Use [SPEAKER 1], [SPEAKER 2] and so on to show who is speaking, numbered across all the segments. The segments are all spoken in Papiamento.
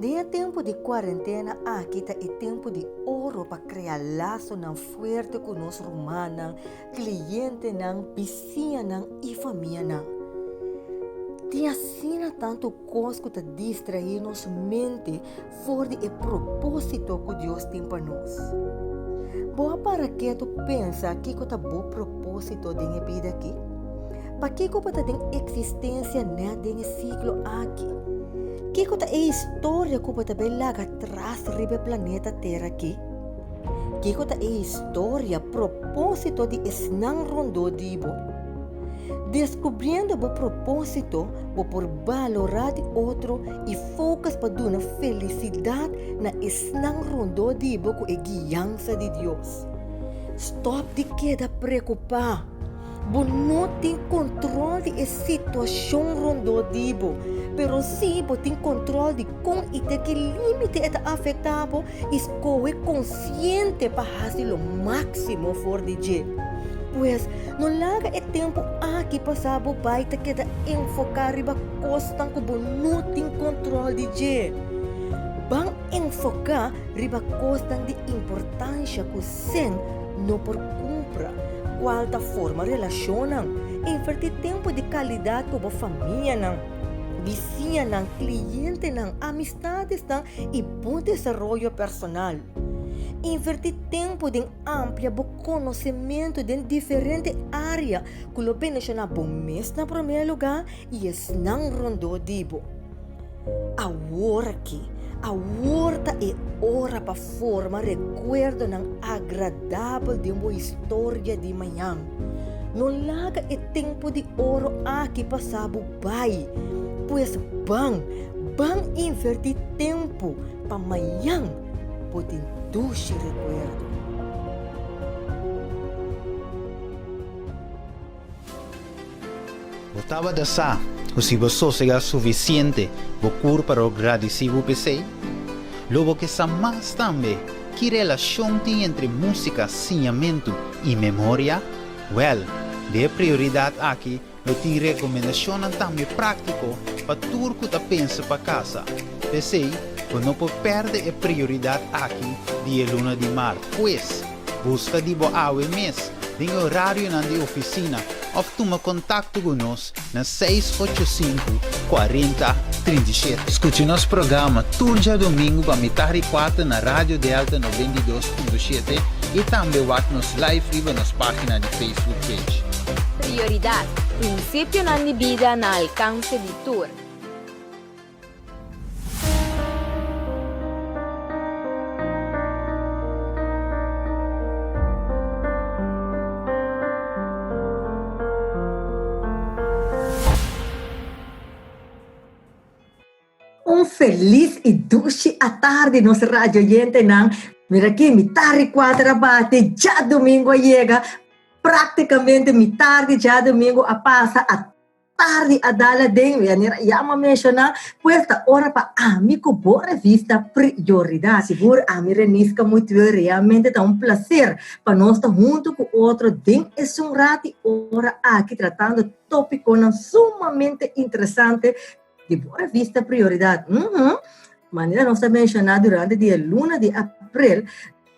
[SPEAKER 1] Den e tempu di kuarentena aki ta e tempu di oro pa krea lasonan fuerte ku nos rumannan, klientenan, bisiñanan i famianan. Tin asina tantu kos ku ta distraí nos mente for di e propósito ku Dios tin pa nos. Bo a para ketu pensa kiko ta bo propósito den e bida aki? Pakiko bo ta den eksistensia nèt den e siglo aki? Kiko ta e historia ku bo ta bai laga tras riba e planeta Tera aki? Kiko ta e historia, propósito di esnan rondó di bo? Deskubriendo bo propósito, bo por balorá di otro i focus pa duna felisidat na esnan rondó di bo ku e guiansa di Dios. Stòp di keda preokupá. Bo no tin kontrol di e situashon rondó di bo, pero sí bo tin kontrol di kon i te ki límite e ta afektá bo i skohe konsiente pa hasi lo máksimo for di dje. Pues, no laga e tempu aki pasá bo bai ta keda enfoká riba kosnan ku bo no tin kontrol di dje. Ban enfoká riba kosnan di importansha ku sèn no por kumpra, kual ta forma relashonnan, invertí tempu di kalidat ku bo famianan, bisiñanan, klientenan, amistadesnan i bo desaroyo personal. Invertí tempu den Amplia bo konosementu den diferente área ku lo bendishoná bo mes na promé lugá i esnan rondó di bo. Awor aki, awor ta e ora pa forma rekuerdonan agradabel den bo historia di mañan. No laga e tempu di oro aki pasa bo bai. Pues ban, ban invertí tempu pa mañan bo tin dushi rekuerdo.
[SPEAKER 2] Bo tabata sa ku si bo sosegá sufisiente bo kurpa lo gradisí bo p'esei? Lo bo ke sa mas tambe ki relashon tin entre músika, siñamentu i memoria? Wèl, den e prioridat aki Lo tin rekomendashonnan tambe práktiko pa tur ku ta pensa pa kasa. P'esei, bo no por pèrdè e prioridat aki di e luna di mart. Pues, buska di bo awe mes den e orarionan di ofisina òf tuma kontakto ku nos na seis 85 40 37. Skucha nos programa tur djadumingu pa mitar di kuater na Radio Delta 92.7 i tambe wak nos live riba nos página di Facebook page.
[SPEAKER 3] Prioridad, Prinsipionan di bida na alkanse di tur.
[SPEAKER 1] Un felis i dushi atardi nos radioyentenan. Mira aki mitar di kuater a bati, djadumingu a yega. Práktikamente mitar di djadumingu a pasa, atardi a dal aden, manera ya mi a menshoná, pues ta ora pa ami ku bo revista Prioridat. Sigur ami Renisca Mutueel realmente ta un plaser pa nos ta huntu ku otro den esun rat i ora aki tratando tópikonan sumamente interesante Di bo revista Prioridad. Uhum. Manera nos a menshoná durante di e luna di aprel,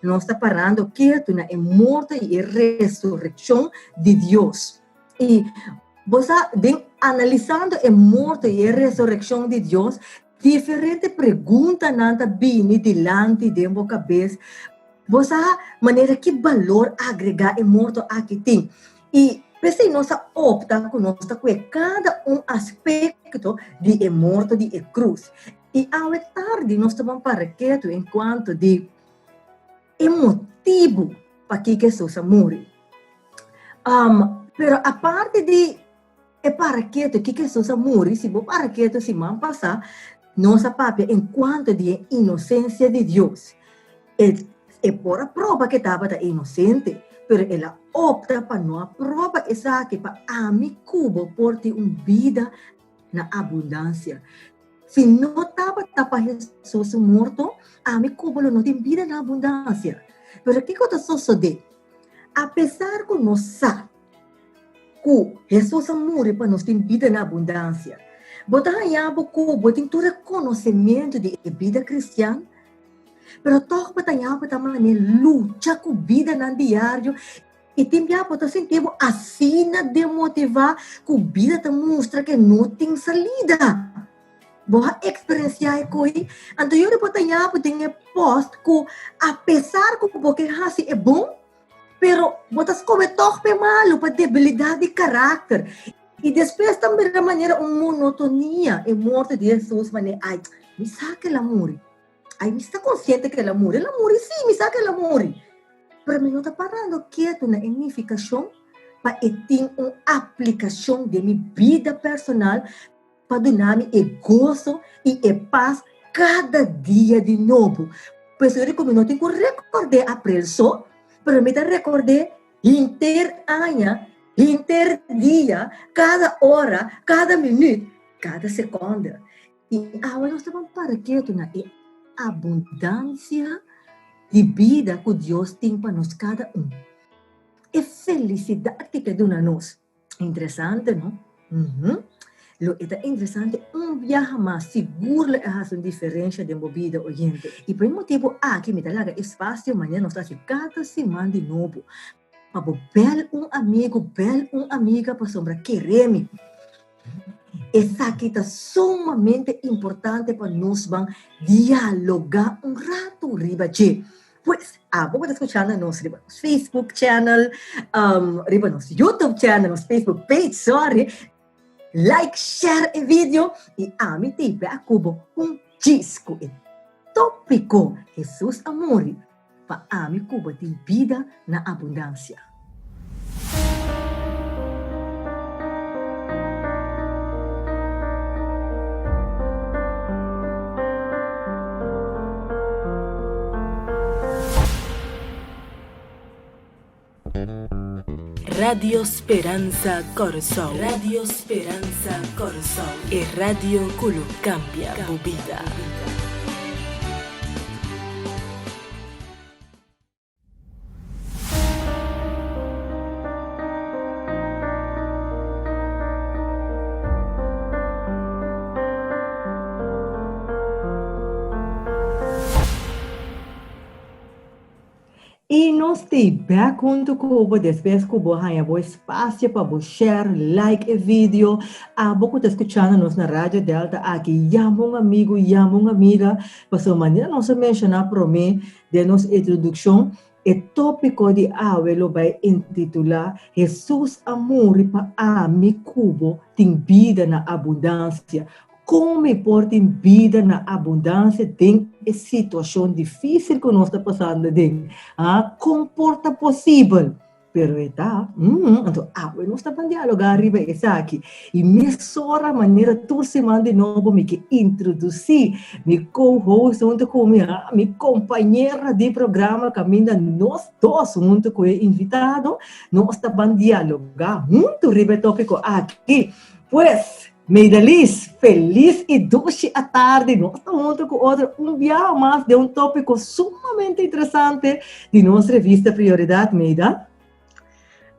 [SPEAKER 1] nos ta parando ketu na e morto i e resurekshon di Dios. I bo sa, den analisando e morto i e resurekshon di Dios, diferente preguntanan ta bini dilanti den bo kabes. Bo sa manera ki balor agregá e morto aki tin. I p'esei nos a opta ku nos ta kue kada un aspekto di e morto di e krus. I awe tardi nos ta ban para ketu en kuanto di e motibu pakiko Hesus a muri. Pero aparte di E para ketu, kiko Hesus a muri? Si bo para ketu siman pasá, nos a papia en kuanto di e inosensia di Dios. E, e por a proba ku e tabata inosente, pero el a opta pa no a proba esaki pa ami ku bo por tin un bida na abundansia. Si no tabata pa Hesus su morto, ami ku bo lo no tin bida na abundansia. Pero kiko ta sosodé? Apesar ku nos sa ku Hesus a muri pa nos tin bida na abundansia. Bo ta haña bo ku bo tin tur e konosementu di e bida kristian, pero tòg bo ta haña bo ta manera lucha ku bidanan diario i tin bia bo ta sinti bo asina demotivá ku bida ta mustra ke no tin salida. Bo a eksperensiá e koi? Anto yori bo ta haña bo den e pòst ku apesar ku bo ke hasi e bon, pero bo ta skohe tòg p'e malu, pa debilidat di karakter. I despues ta bira manera un monotonia e morto di Hesus, manera, ai, mi sa ku el a muri. Ai, mi sta konsiente ku el a muri. El a muri, sí, mi sa ku el a muri. Pero mi no ta parando ketu na e nifikashon pa e tin un aplikashon den mi bida personal pa duna mi e goso i e pas kada dia di nobo. Pues ora ku mi no tin ku rekord'é aprel so, pero mi ta rekord'é henter aña, henter dia, kada ora, kada minüt, kada sekònde. I awe nos ta ban para ketu na e abundansia di bida ku Dios tin pa nos kada un. E felisidat ku e ta duna nos. Interesante, no? Uhum. Lo e ta interesante un biaha mas, sigur lo e hasi un diferensha den bo bida, oyente. I pa e motibu aki mi ta laga espasio manera nos ta hasi kada siman di nobo, pa bo bèl un amigu, bèl un amiga pasobra kere mi. Esaki ta sumamente importante pa nos ban dialogá un ratu riba dje. Pues, abo ku ta skuchando nos riba nos Facebook channel, um, riba nos YouTube channel, nos Facebook page, sorry, like, share e video i ami te bek ku bo un djis ku e tópiko Hesus a muri pa ami ku bo tin bida na abundansia.
[SPEAKER 4] Radio Speransa Kòrsou. Radio Speransa Kòrsou. E radio ku lo kambia bo bida.
[SPEAKER 1] I nos t'ei bèk huntu ku bo despues ku bo haña bo espasio pa bo share, like e video. Abo ku ta skuchando nos na Radio Delta aki, yama un amigu, yama un amiga, pasobra manera nos a menshoná promé Den nos introdukshon, e tópiko di awe lo bai intitulá Hesus a muri pa ami ku bo tin bida na abundansia. Kon mi por tin bida na abundansia den e situashon difísil ku nos ta pasando aden? Ha? Kon por ta posibel? Pero e ta, mm, anto awe nos ta ban dialogá riba esaki. I mesora manera tur siman di nobo mi ke introdusí mi co-host huntu ku mi, ah, mi kompañera di programa kaminda nos dos huntu ku e invitado nos ta ban dialogá huntu riba e tópiko aki. Pues, Meidalis, felis i dushi atardi. Nos ta huntu ku otro un biaha mas den un tópiko sumamente interesante di nos revista Prioridat, Meida.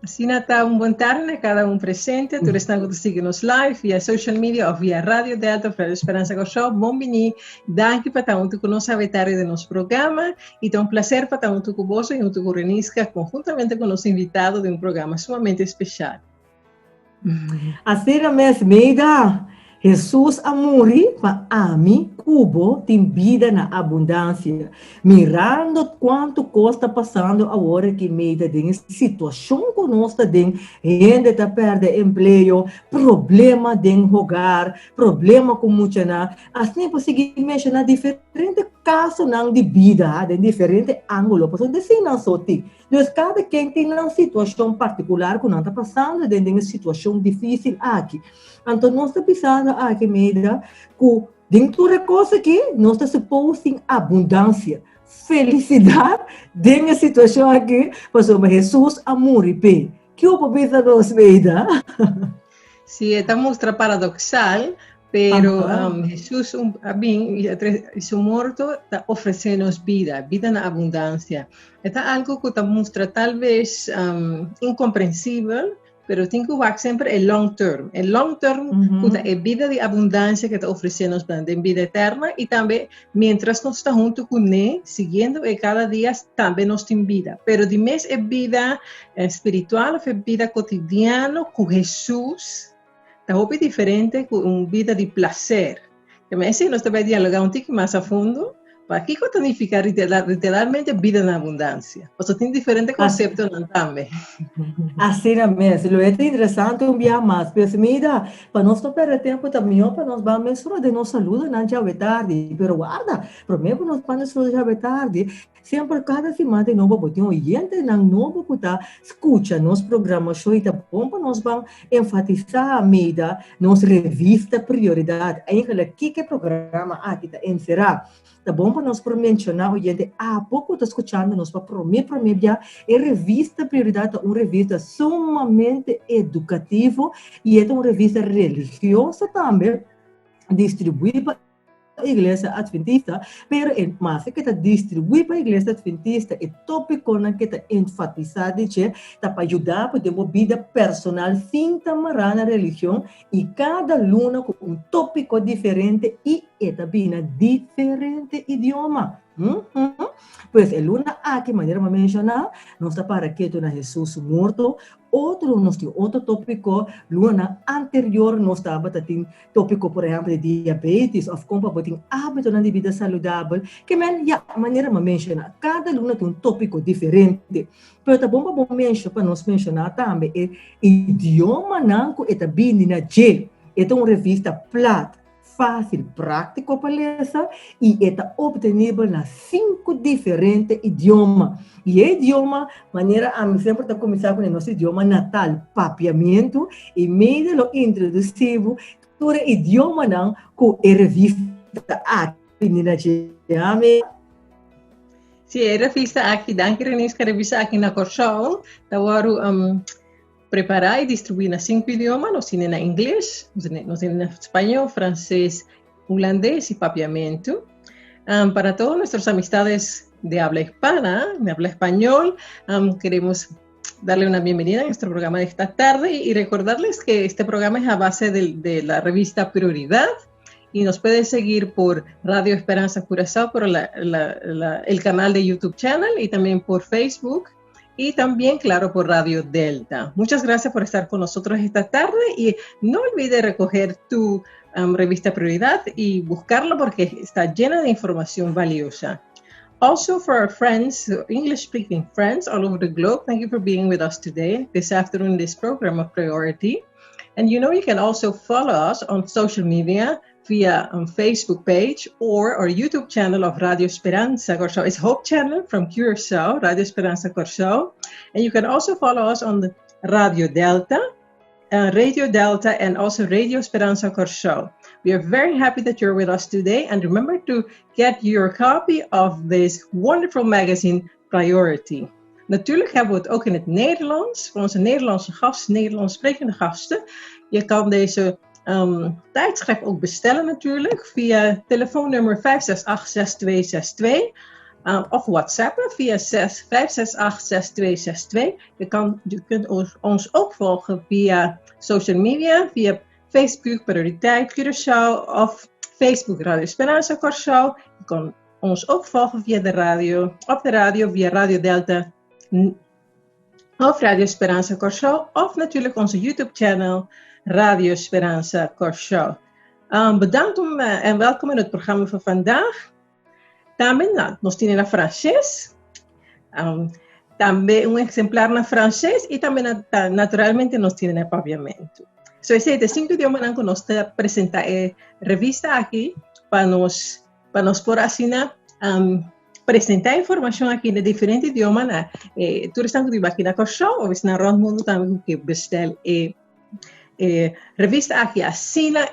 [SPEAKER 5] Asina ta, un bon tardi na kada un presente, tur esnan ku ta sigui nos live via social media òf via Radio Delta of Radio Speransa Kòrsou. Bon biní, danki pa ta huntu ku nos awe tardi den nos programa i ta un plaser pa ta huntu ku boso i huntu ku Reniska konhuntamente ku nos invitado den un programa sumamente speshal.
[SPEAKER 1] Asina mes, Meida, Hesus a muri pa ami ku bo tin bida na abundansia. Mirando kuantu kos ta pasando awor aki, Meida, den e situashon ku nos ta den, hende ta pèrdè empleo, problema den hogar, problema ku muchanan, asina por sigui menshoná diferente kasonan di bida den diferente ángulo, pasobra eseinan so tin. Dus kada ken tin nan situashon partikular ku nan ta pasando den den e situashon difísil aki. Anto nos ta bisando aki, Meida, ku den tur e kos aki nos ta supos tin abundansia, felisidat den e situashon aki, pasobra Hesus a muri p'e. Kiko bo bisa nos, Meida?
[SPEAKER 5] Sí, e ta mustra paradoksal, pero um, Hesus a bin i su morto ta ofresé nos bida, bida na abundansia. E ta algo ku ta mustra tal bes um, inkomprensibel, Pero tin ku wak semper e long term. E long term ku ta e bida di abundansia ku ta ofresé nos den bida eterna i tambe mientras nos ta huntu kuné, siguiendo e kada dia, tambe nos tin bida. Pero di mes e bida spiritual of e bida kotidiano ku Hesus ta hopi diferente ku un bida di plaser. Keme esei nos ta bai dialogá un tiki mas a fondo pa kiko ta nifiká literalmente bida na abundansia. Pasobra tin diferente konseptonan tambe.
[SPEAKER 1] Asina mes, lo e ta interesante un bia mas. Pues mira, pa nos no perde tempu ta mihó pa nos ban mesora den nos saludonan djawe tardi. Pero warda, promé ku nos ban den saludo djawe tardi, Semper kada siman di nobo bo tin oyentenan nobo ku ta skucha nos programashon i ta bon pa nos ban enfatisá mida nos revista Prioridat. Eigenlijk kiko e programa aki ta enserá? Ta bon pa nos por menshoná oyente abo ku ta skuchando nos pa promé promé bia, e revista Prioridat ta un revista sumamente edukativo i e ta un revista religioso tambe distribuí pa Iglesia Adventista, pero e maske ke ta distribuí pa Iglesia Adventista, e tópikonan ke ta enfatisá di dje ta pa yuda bo den bo bida personal sin ta mará na religion i kada luna ku un tópiko diferente i e ta bini na diferente idioma. Pues e luna aki, manera mi a menshoná, nos ta para ketu na Hesus su morto. Otro, nos tin otro tópiko, lunanan anterior nos tabata tin Tópiko, por ehèmpel, di diabetes òf kon pa bo tin ábitonan di bida saludabel. Ke men, ya, manera mi a menshoná, kada luna tin un tópiko diferente. Pero ta bon pa bo mensho, pa nos menshoná tambe e idiomanan ku e ta bini na dje. E ta un revista plat, fásil, práktiko pa lesa i e ta optenibel na sinku diferente idioma. I e idioma, manera ami semper ta kuminsá ku nos idioma natal, papiamentu, i medio lo introdusí bo tur e idiomanan ku e revista aki bini na dje. Ami.
[SPEAKER 5] Sí, e revista aki, danki Reniska, revista aki na Kòrsou ta wòrdu prepará i distribuí na sinku idioma, nos tene na ingles, nos tene na spañó, franses, hulandes i papiamentu. Para todos nuestras amistades de habla hispana, de habla español, queremos darle una bienvenida a nuestro programa de esta tarde y recordarles que este programa es a base de, de la revista Prioridad y nos puede seguir por Radio Esperanza Curazao, por la, la, la, el canal de YouTube Channel y también por Facebook y también, claro, por Radio Delta. Muchas gracias por estar con nosotros esta tarde y no olvides recoger tu um, revista Prioridad y buscarla porque está llena de información valiosa. Also, for our friends, English-speaking friends all over the globe, thank you for being with us today, this afternoon, this program of Priority. And you know, you can also follow us on social media via um, Facebook page or our YouTube channel of Radio Speranza Kòrsou. It's Hope Channel from Curacao, Radio Speranza Kòrsou. And you can also follow us on the Radio Delta, uh, Radio Delta, and also Radio Speranza Kòrsou. We are very happy that you're with us today. And remember to get your copy of this wonderful magazine, Priority. Natuurlijk hebben we het ook in het Nederlands, voor onze Nederlandse gasten, Nederlands sprekende gasten. Je kan deze um, tijdschrift ook bestellen natuurlijk via telefoonnummer 568-6262 um, of WhatsAppen via 568-6262. Je, kan, je kunt ons, ons ook volgen via social media, via Facebook Prioriteit Curaçao of Facebook Radio Esperanza Curaçao. Je kan ons ook volgen via de radio, op de radio via Radio Delta of Radio Esperanza Kòrsou of natuurlijk onze YouTube channel Radio Esperanza Kòrsou. Um, bedankt om, uh, en welkom in het programma van vandaag. Tambe nou, nos tin na franses, um, tambe un exemplar na franses i tambe na, naturalmente nos tin na papiamentu. So esei ta sinku idiomanan ku nos ta presentá e revista aki pa nos pa nos por asina um, presentá informashon aki na diferente idioma na eh, tur esnan ku ta biba aki na Kòrsou of esnan rònt mundu tambe ku ke bestel e e revista aki asina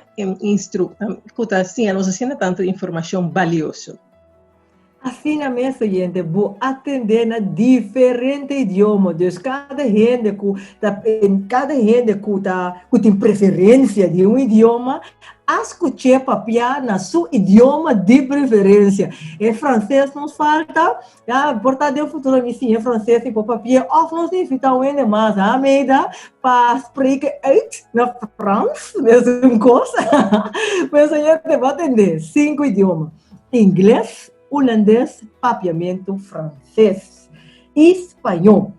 [SPEAKER 5] instru ku ta siña nos asina tantu informashon balioso.
[SPEAKER 1] Asina mes oyente, bo a tende na diferente idioma, dus kada hende ku ta kada hende ku ta ku tin preferensia di un idioma a skuch'é papia na su idioma di preferensia. E franses nos falta, ya por ta den futuro mi siña franses i por papia òf nos invitá un hende mas, ha Meida, pa spreken uit na Frans, mesun kos. Pues oyente, bo a tende sinku idioma. Ingles, Hulandes, Papiamentu, Franses i Spañó.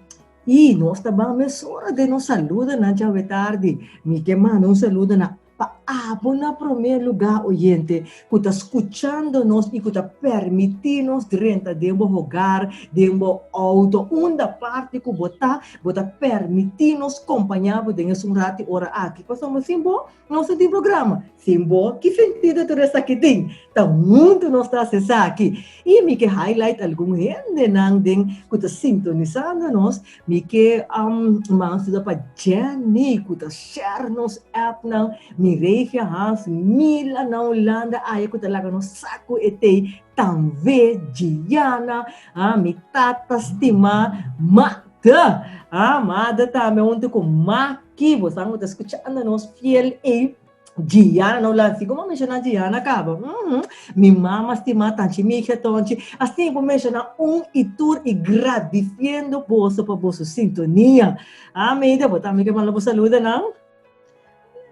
[SPEAKER 1] I nos ta ban mesora den nos saludonan djawe tardi. Mi ke manda un saludo na pa abo na promé lugá, oyente, ku ta skuchando nos i ku ta permití nos drenta den bo hogar, den bo outo, unda parti ku bo ta, bo ta permití nos kompañá bo den esun rati ora aki. Pasobra sin bo, Nos no tin programa. Sin bo, ki sentido tur esaki tin? Ta huntu nos ta hasi esaki. I mi ke highlight algun hendenan den ku ta sintonisando nos. Mi ke um, manda pa Jenny ku ta share nos appnan. Mireia Hans, Mila na Hulanda aya ku ta laga nos sa ku e tei. Tambe Gianna, ah, mi tata stima, Mata. Ah, Mata tambe huntu ku Ma. Ki bo sa ta skuchando nos fiel ei Giana no la si como menciona Giana caba mm mi mama stima tanchi mija tonchi así por menciona un y tur y gradiciendo boso pa boso sintonia. Ah, Meida, bo tambe ke manda bo saluda nan?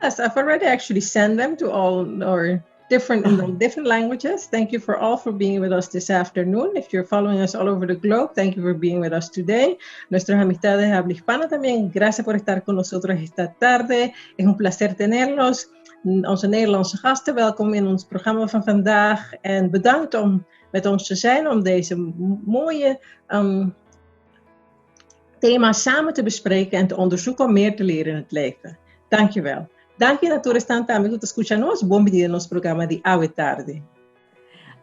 [SPEAKER 5] Yes, I've already actually sent them to all our different in the different languages. Thank you for all for being with us this afternoon. If you're following us all over the globe, thank you for being with us today. Nuestras amistades de habla hispana también, gracias por estar con nosotros esta tarde. Es un placer tenerlos. Onze Nederlandse gasten, welkom in ons programma van vandaag. En bedankt om met ons te zijn om deze mooie um, thema samen te bespreken en te onderzoeken om meer te leren in het leven. Dankjewel. Danki na tur esnan tambe ku ta skucha nos. Bon bini den nos programa di awe tardi.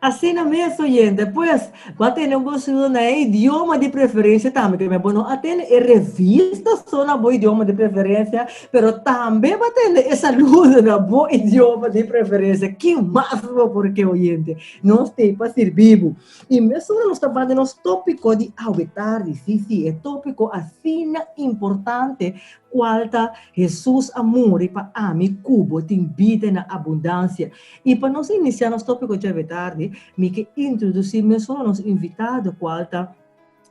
[SPEAKER 1] Asina mes, oyente. Pues, bo a tene un bon saludo na e idioma di preferencia tambe. Ke bo no a tene e revista so na bo idioma di preferencia, pero tambe bo a tene e saludo na bo idioma di preferencia. Ki mas bo por ke, oyente? Nos t'ei pa sirbi bo. I mesora nos ta banda nos tópiko di awe tardi. Sí, sí, e tópiko asina importante Kual ta Hesus a muri pa ami ku bo tin bida na abundansia. I pa nos inisiá nos tópiko djawe tardi, mi ke introdusí mesora nos invitado kual ta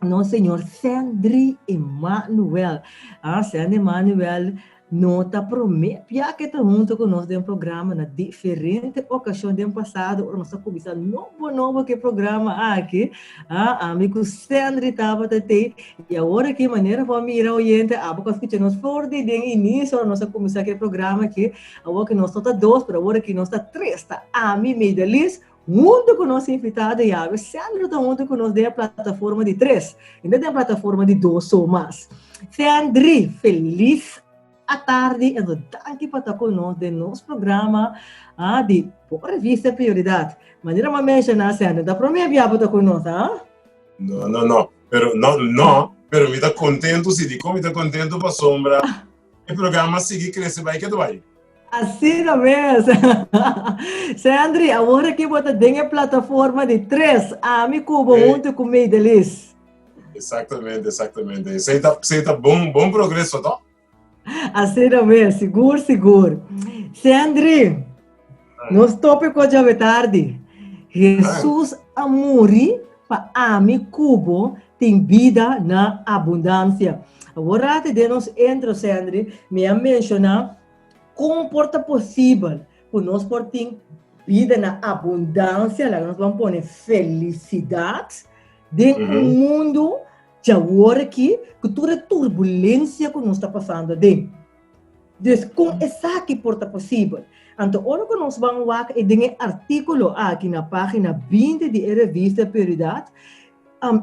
[SPEAKER 1] nos señor Sendry Emanuel. Ah, Sendry Emanuel no ta promé bia ke ta huntu ku nos den programa na diferente okashon den pasado ora nos a kuminsá nobo nobo ku e programa aki. Ah, ami ku Sendry tabata tei I awor aki manera bo a mira oyente abo ku a skucha nos for di den inicio ora nos a kuminsá ku e programa aki, awor ku nos no ta dos pero awor aki nos ta tres, ta ami, Meidalis, huntu ku nos invitado i awe Sandro ta huntu ku nos den e plataforma di tres, i no den e plataforma di dos so mas. Sandri, felis atardi en danki pa ta ku nos den nos programa ah, di Bo Revista Prioridat. Manera mi a menshoná Sandro, ta promé bia bo ta ku nos, ah?
[SPEAKER 6] No, no, no. Pero no, no, pero mi ta contento, si di mi ta contento pasobra e programa sigui crece bai ketu bai.
[SPEAKER 1] Asina mes. Sandri, awor aki bo ta den e plataforma di tres, ami ku bo huntu ku Meidelis.
[SPEAKER 6] Exactamente, exactamente. Esei ta, esei ta bon, bon progreso, to?
[SPEAKER 1] Asina mes, sigur, sigur. Sandri, nos tópiko djawe tardi. Hesus a muri pa ami ku bo tin bida na abundansia. Awor rati den nos intro, Sandri, mi a menshoná kon por ta posibel ku nos por tin bida na abundansia, laga nos ban pone felisidat, den un mundu Djawor aki, ku tur e turbulensia ku nos ta pasando aden. Dus kon esaki por ta posibel? Anto ora ku nos ban wak e den e artíkulo aki na página 20 di e revista Prioridad,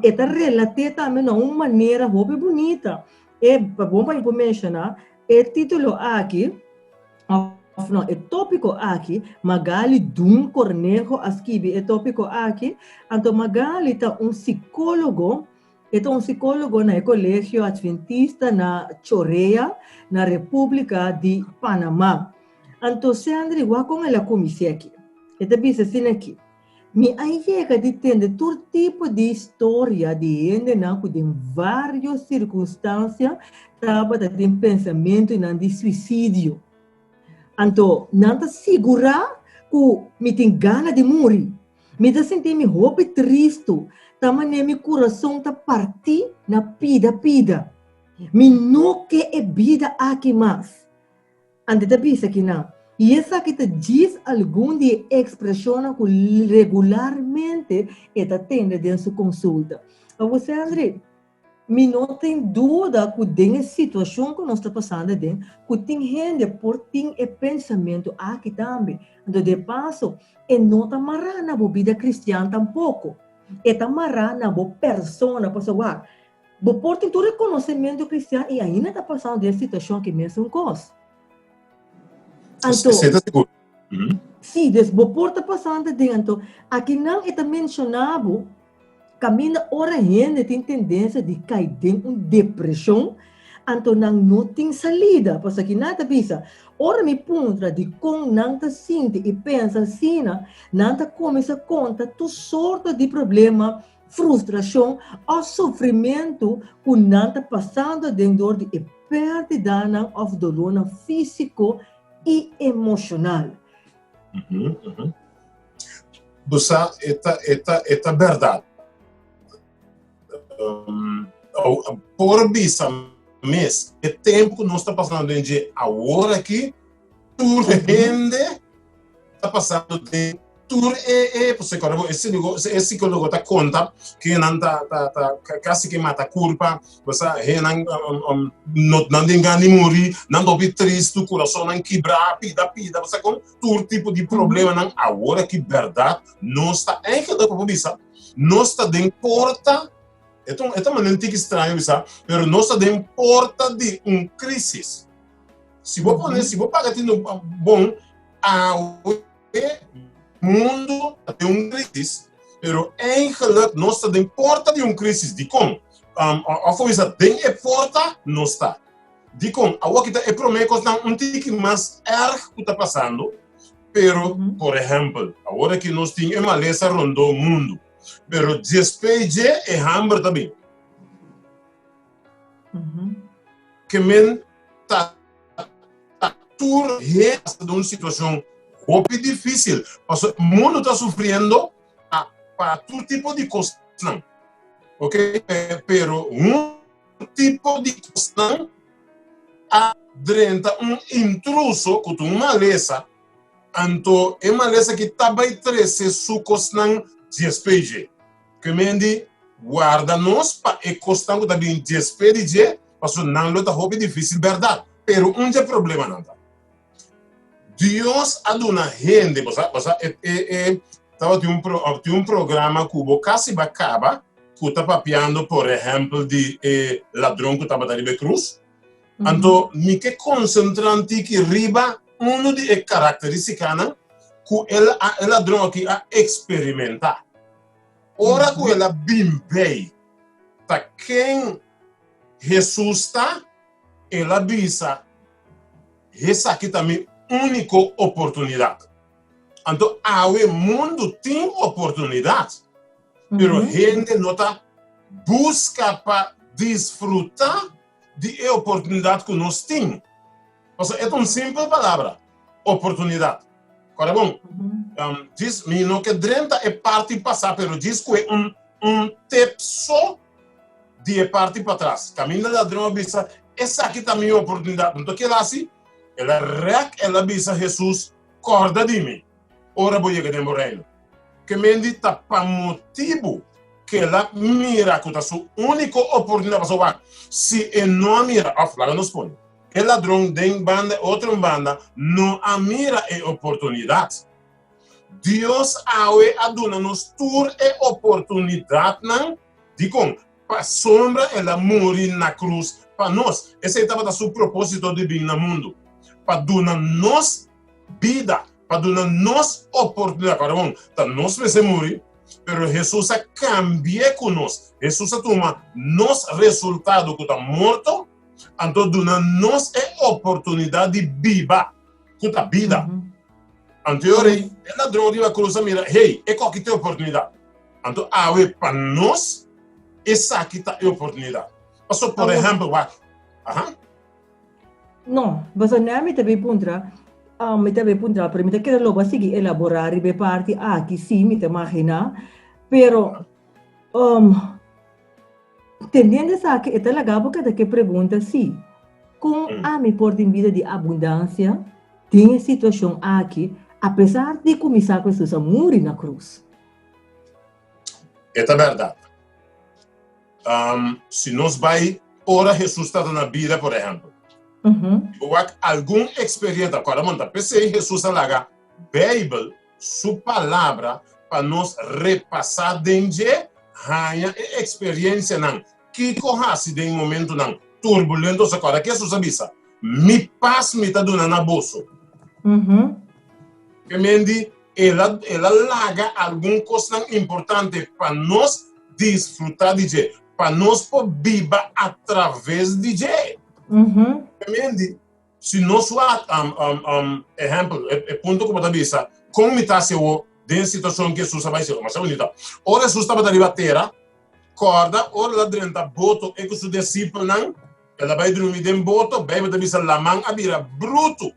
[SPEAKER 1] e ta relat'é tambe na un manera hopi bunita. E, pa bon pa mi por menshoná, e título aki, òf no, e tópiko aki, Magali Dun Cornejo a skibi e tópiko aki. Anto Magali ta un sikólogo, e ta un sikólogo na e Kolegio Adventista na Chorea, na Repúblika di Panamá. Anto Sandri, wak kon el a kumins'é aki. E ta bisa asina aki. Mi a yega di tende tur tipo di historia di hendenan ku den vários sirkunstansia tabata tin pensamentunan di suisidio. Anto nan ta sigurá ku mi tin gana di muri. Mi ta sinti mi hopi tristu, ta manera mi kurason ta partí na pida pida. Mi no ke e bida aki mas. Ante ta bisa kinan, i esaki ta djis algun di e ekspreshonnan ku regularmente e ta tende den su konsulta. Awor, Sandri, mi no tin duda ku den e situashon ku nos ta pasando aden, ku tin hende por tin e pensamentu aki tambe. Anto de paso, e no ta mará na bo bida kristian tampoko. E ta mará na bo persona, pasobra wak, Bo por tin tur e konosementu kristian i ainda ta pasando den e situashon aki mesun kos. Anto,
[SPEAKER 6] Esei ta sigur.
[SPEAKER 1] Sí, dus bo por ta pasando den, anto akinan e ta menshoná bo kaminda ora hende tin tendensia di kai den un depreshon, anto nan no tin salida. Pasobra akinan e ta bisa, ora mi puntra dikon nan ta sinti i pensa asina, nan ta kuminsá konta tur sorto di problema frustrashon òf sufrimentu ku nan ta pasando aden dor di e pèrdidanan òf dolónan físiko i emoshonal.
[SPEAKER 6] Bo sa, e ta, e ta, e ta bèrdat. Por bisa mes, e tempu ku nos ta pasando den dje awor aki, tur hende ta pasando den tur e e pues e bo e psicólogo ta conta que nan ta ta ta casi que mata culpa basa he nan um, no nan den gana di muri nan topi tristo corazón nan quebra pida pida basa con tur tipo di problema nan awor aki verdad nos ta eigenlijk por bisa nos ta den porta eto eto manera un tiki extraño bisa pero nos ta den porta di un crisis. Si bo pone, si bo paga tino bon, awe mundo ta den un crisis, pero eigenlijk nos ta den porta di un crisis. Dikon? Um, of bisa den e porta nos ta. Dikon? Awo kita e prome kosnan un tiki mas erg ku ta pasando, pero, por ehempel, awor ki nos tin e malesa rondó mundo, pero despues dje e hamber ta bin. Ke men ta tur hende ta den un situashon hopi difísil. Pasobra mundu ta sufriendo pa tur tipo di kosnan. Ok, pero un tipo di kosnan a drenta un intruso ku ta un malesa, anto e malesa ki ta bai trese su kosnan djespei dje. Ke men di, Warda nos pa e kosnan ku ta bin djespé di dje, pasobra nan lo ta hopi difísil bèrdat. Pero un dje problemanan ta, Dios a duna hende, bo sa, bo sa, e, e, e tabatin un pro, tin un programa ku bo kasi ba kaba, ku ta papiando, por ehèmpel, di e ladron ku tabata riba e krus. Anto, mi ke konsentrá un tiki riba unu di e karakterístikanan ku e, e ladron aki a eksperimentá. Ora ku el a bin bei ta ken Hesus ta, el a bisa, Esaki ta mi úniko oportunidat. Anto awe mundu tin oportunidat, pero hende no ta buska pa disfrutá di e oportunidat ku nos tin. Pasobra e ta un simpel palabra, oportunidat. Kòrda bon, um, djis, mi no ke drenta e parti pasá, pero djis kue un, un tip so di e parti patras. Kaminda ladron a bisa, esaki ta mi oportunidat. Anto ke el hasi? El a rèk, el a bisa Hesus, kòrda di mi ora bo yega den bo reino. Ke mendi ta pa motibu ke el a mira ku ta su úniko oportunidat, pasobra wak, si e no a mira, òf laga nos pone, E ladron den banda e otro banda no a mira e oportunidat. Dios awe a duna nos tur e oportunidatnan. Dikon? Pasobra el a muri na krus pa nos. Esei tabata su propósito di bin na mundu, pa duna nos bida, pa duna nos oportunidat. Ora bon, ta nos mester muri, pero Hesus a kambi'é ku nos. Hesus a tuma nos resultado ku ta morto, Anto duna nos e oportunidad di biba, cu ta bida. Anto e ora ei, e ladron riba krus a mira, Hey, e koki ta e oportunidat. Anto awe pa nos, esaki ta e oportunidat. Pasobra, por ehèmpel, wak, aha.
[SPEAKER 1] No, pasobra nè mi ta bin puntra, mi ta bin puntra, pero mi ta kere lo bo a sigui elaborá riba e parti aki, sí, mi ta imaginá, pero Teniendo esaki, e ta laga bo keda ke pregunta si, Kon ami por tin bida di abundansia den e situashon aki, apesar di ku mi sa ku Hesus a muri na krus?
[SPEAKER 6] E ta bèrdat. Si nos bai ora Hesus tabata na bida, por ehèmpel, i bo wak algun eksperiensia, kòrda bo ta p'esei Hesus a laga Beibel Su Palabra pa nos repasá den dje, haña e eksperiencianan, kiko hasi den momentunan turbulento. Sa kòrda ke Hesus a bisa, Mi pas mi ta duna na boso. Ke men di, el a el a laga algun kosnan importante pa nos disfrutá di dje, pa nos por biba atraves di dje. Ke men di, Si nos wak, ehèmpel, e punto ku bo ta bisa, kon mi ta hasi awor den e situashon ku Hesus a bai hasi? Masha bunita. Ora Hesus tabata riba tera, kòrda ora el a drenta boto e ku su disipelnan, el a bai drumi den boto, Beibel ta bisa laman a bira brutu,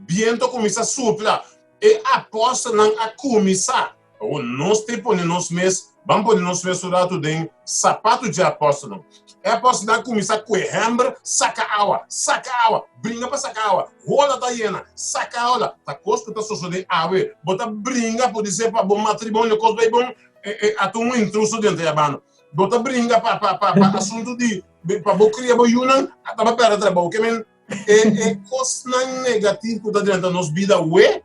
[SPEAKER 6] bientu a kuminsá supla, e apòstelnan a kuminsá. Awor nos te pone nos mes, ban pone nos mes un ratu den sapatu dje apòstelnan. E apòstelnan a kuminsá kue hèmber, saka awa, saka awa, bringa pa saka awa, hola ta yena, saka hola. Ta kos ku ta sosodé awe. Bo ta bringa podisé pa bo matrimonio kos bai bon, e ata un intruso denter ya banda. Bo ta bringa pa pa pa pa asuntu di pa bo kria bo yunan, ata bo pèrdè trabou. Ke men e e kosnan negativo ku ta drenta nos bida awe,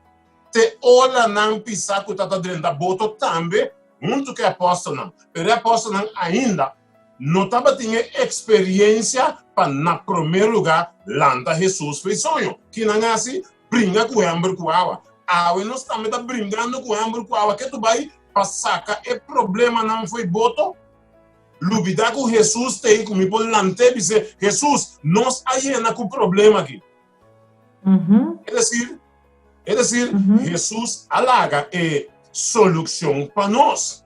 [SPEAKER 6] Te ora nan pisa ku ta ta drenta boto tambe huntu ku e apòstelnan. Pero e apòstelnan ainda no tabatin e eksperiensia pa na promé lugá lanta Hesus for e soño. Ki nan hasi? Bringa ku hèmber ku awa. Awe nos tambe ta bringando ku hèmber ku awa ketu bai pa saka e problemanan for e boto. Lubidá ku Hesus t'ei ku mi por lant'é bis'é, Hesus, nos a yena ku problema aki. Es decir, es decir, Jesús a laga e solucion pa nos,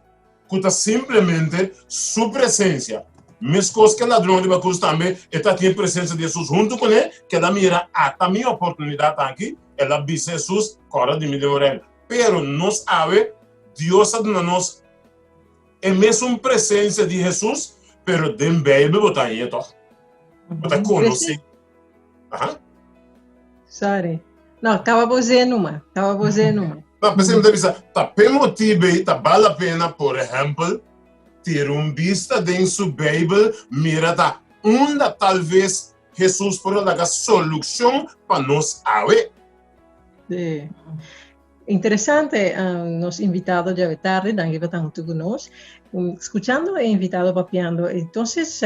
[SPEAKER 6] cu ta simplemente su presencia. Mescos que ladron riba cruz tambe, e ta tin e presencia di Jesús hunto con e, que el a mira, ata mi oportunidad aki, el a bisa Jesús, corda di mi den bo reino. Pero nos awe, Dios a duna nos e mesun presencia di Jesús, pero den Bijbel bo ta hañ'e toch. Bo ta conoce. Aha.
[SPEAKER 5] Sorry. No, kaba bo numa. Kaba bo numa.
[SPEAKER 6] No, pensei mi ta bisa, ta pe motibe ta bal la pena, por ehempel, tira un bista den su Bijbel, mira ta unda tal vez Jesus por a laga solucion pa nos awe.
[SPEAKER 5] Sí. Interesante, nos invitado djawe tarde, danki pa ta huntu ku nos. Skuchando e invitado papiando, entonces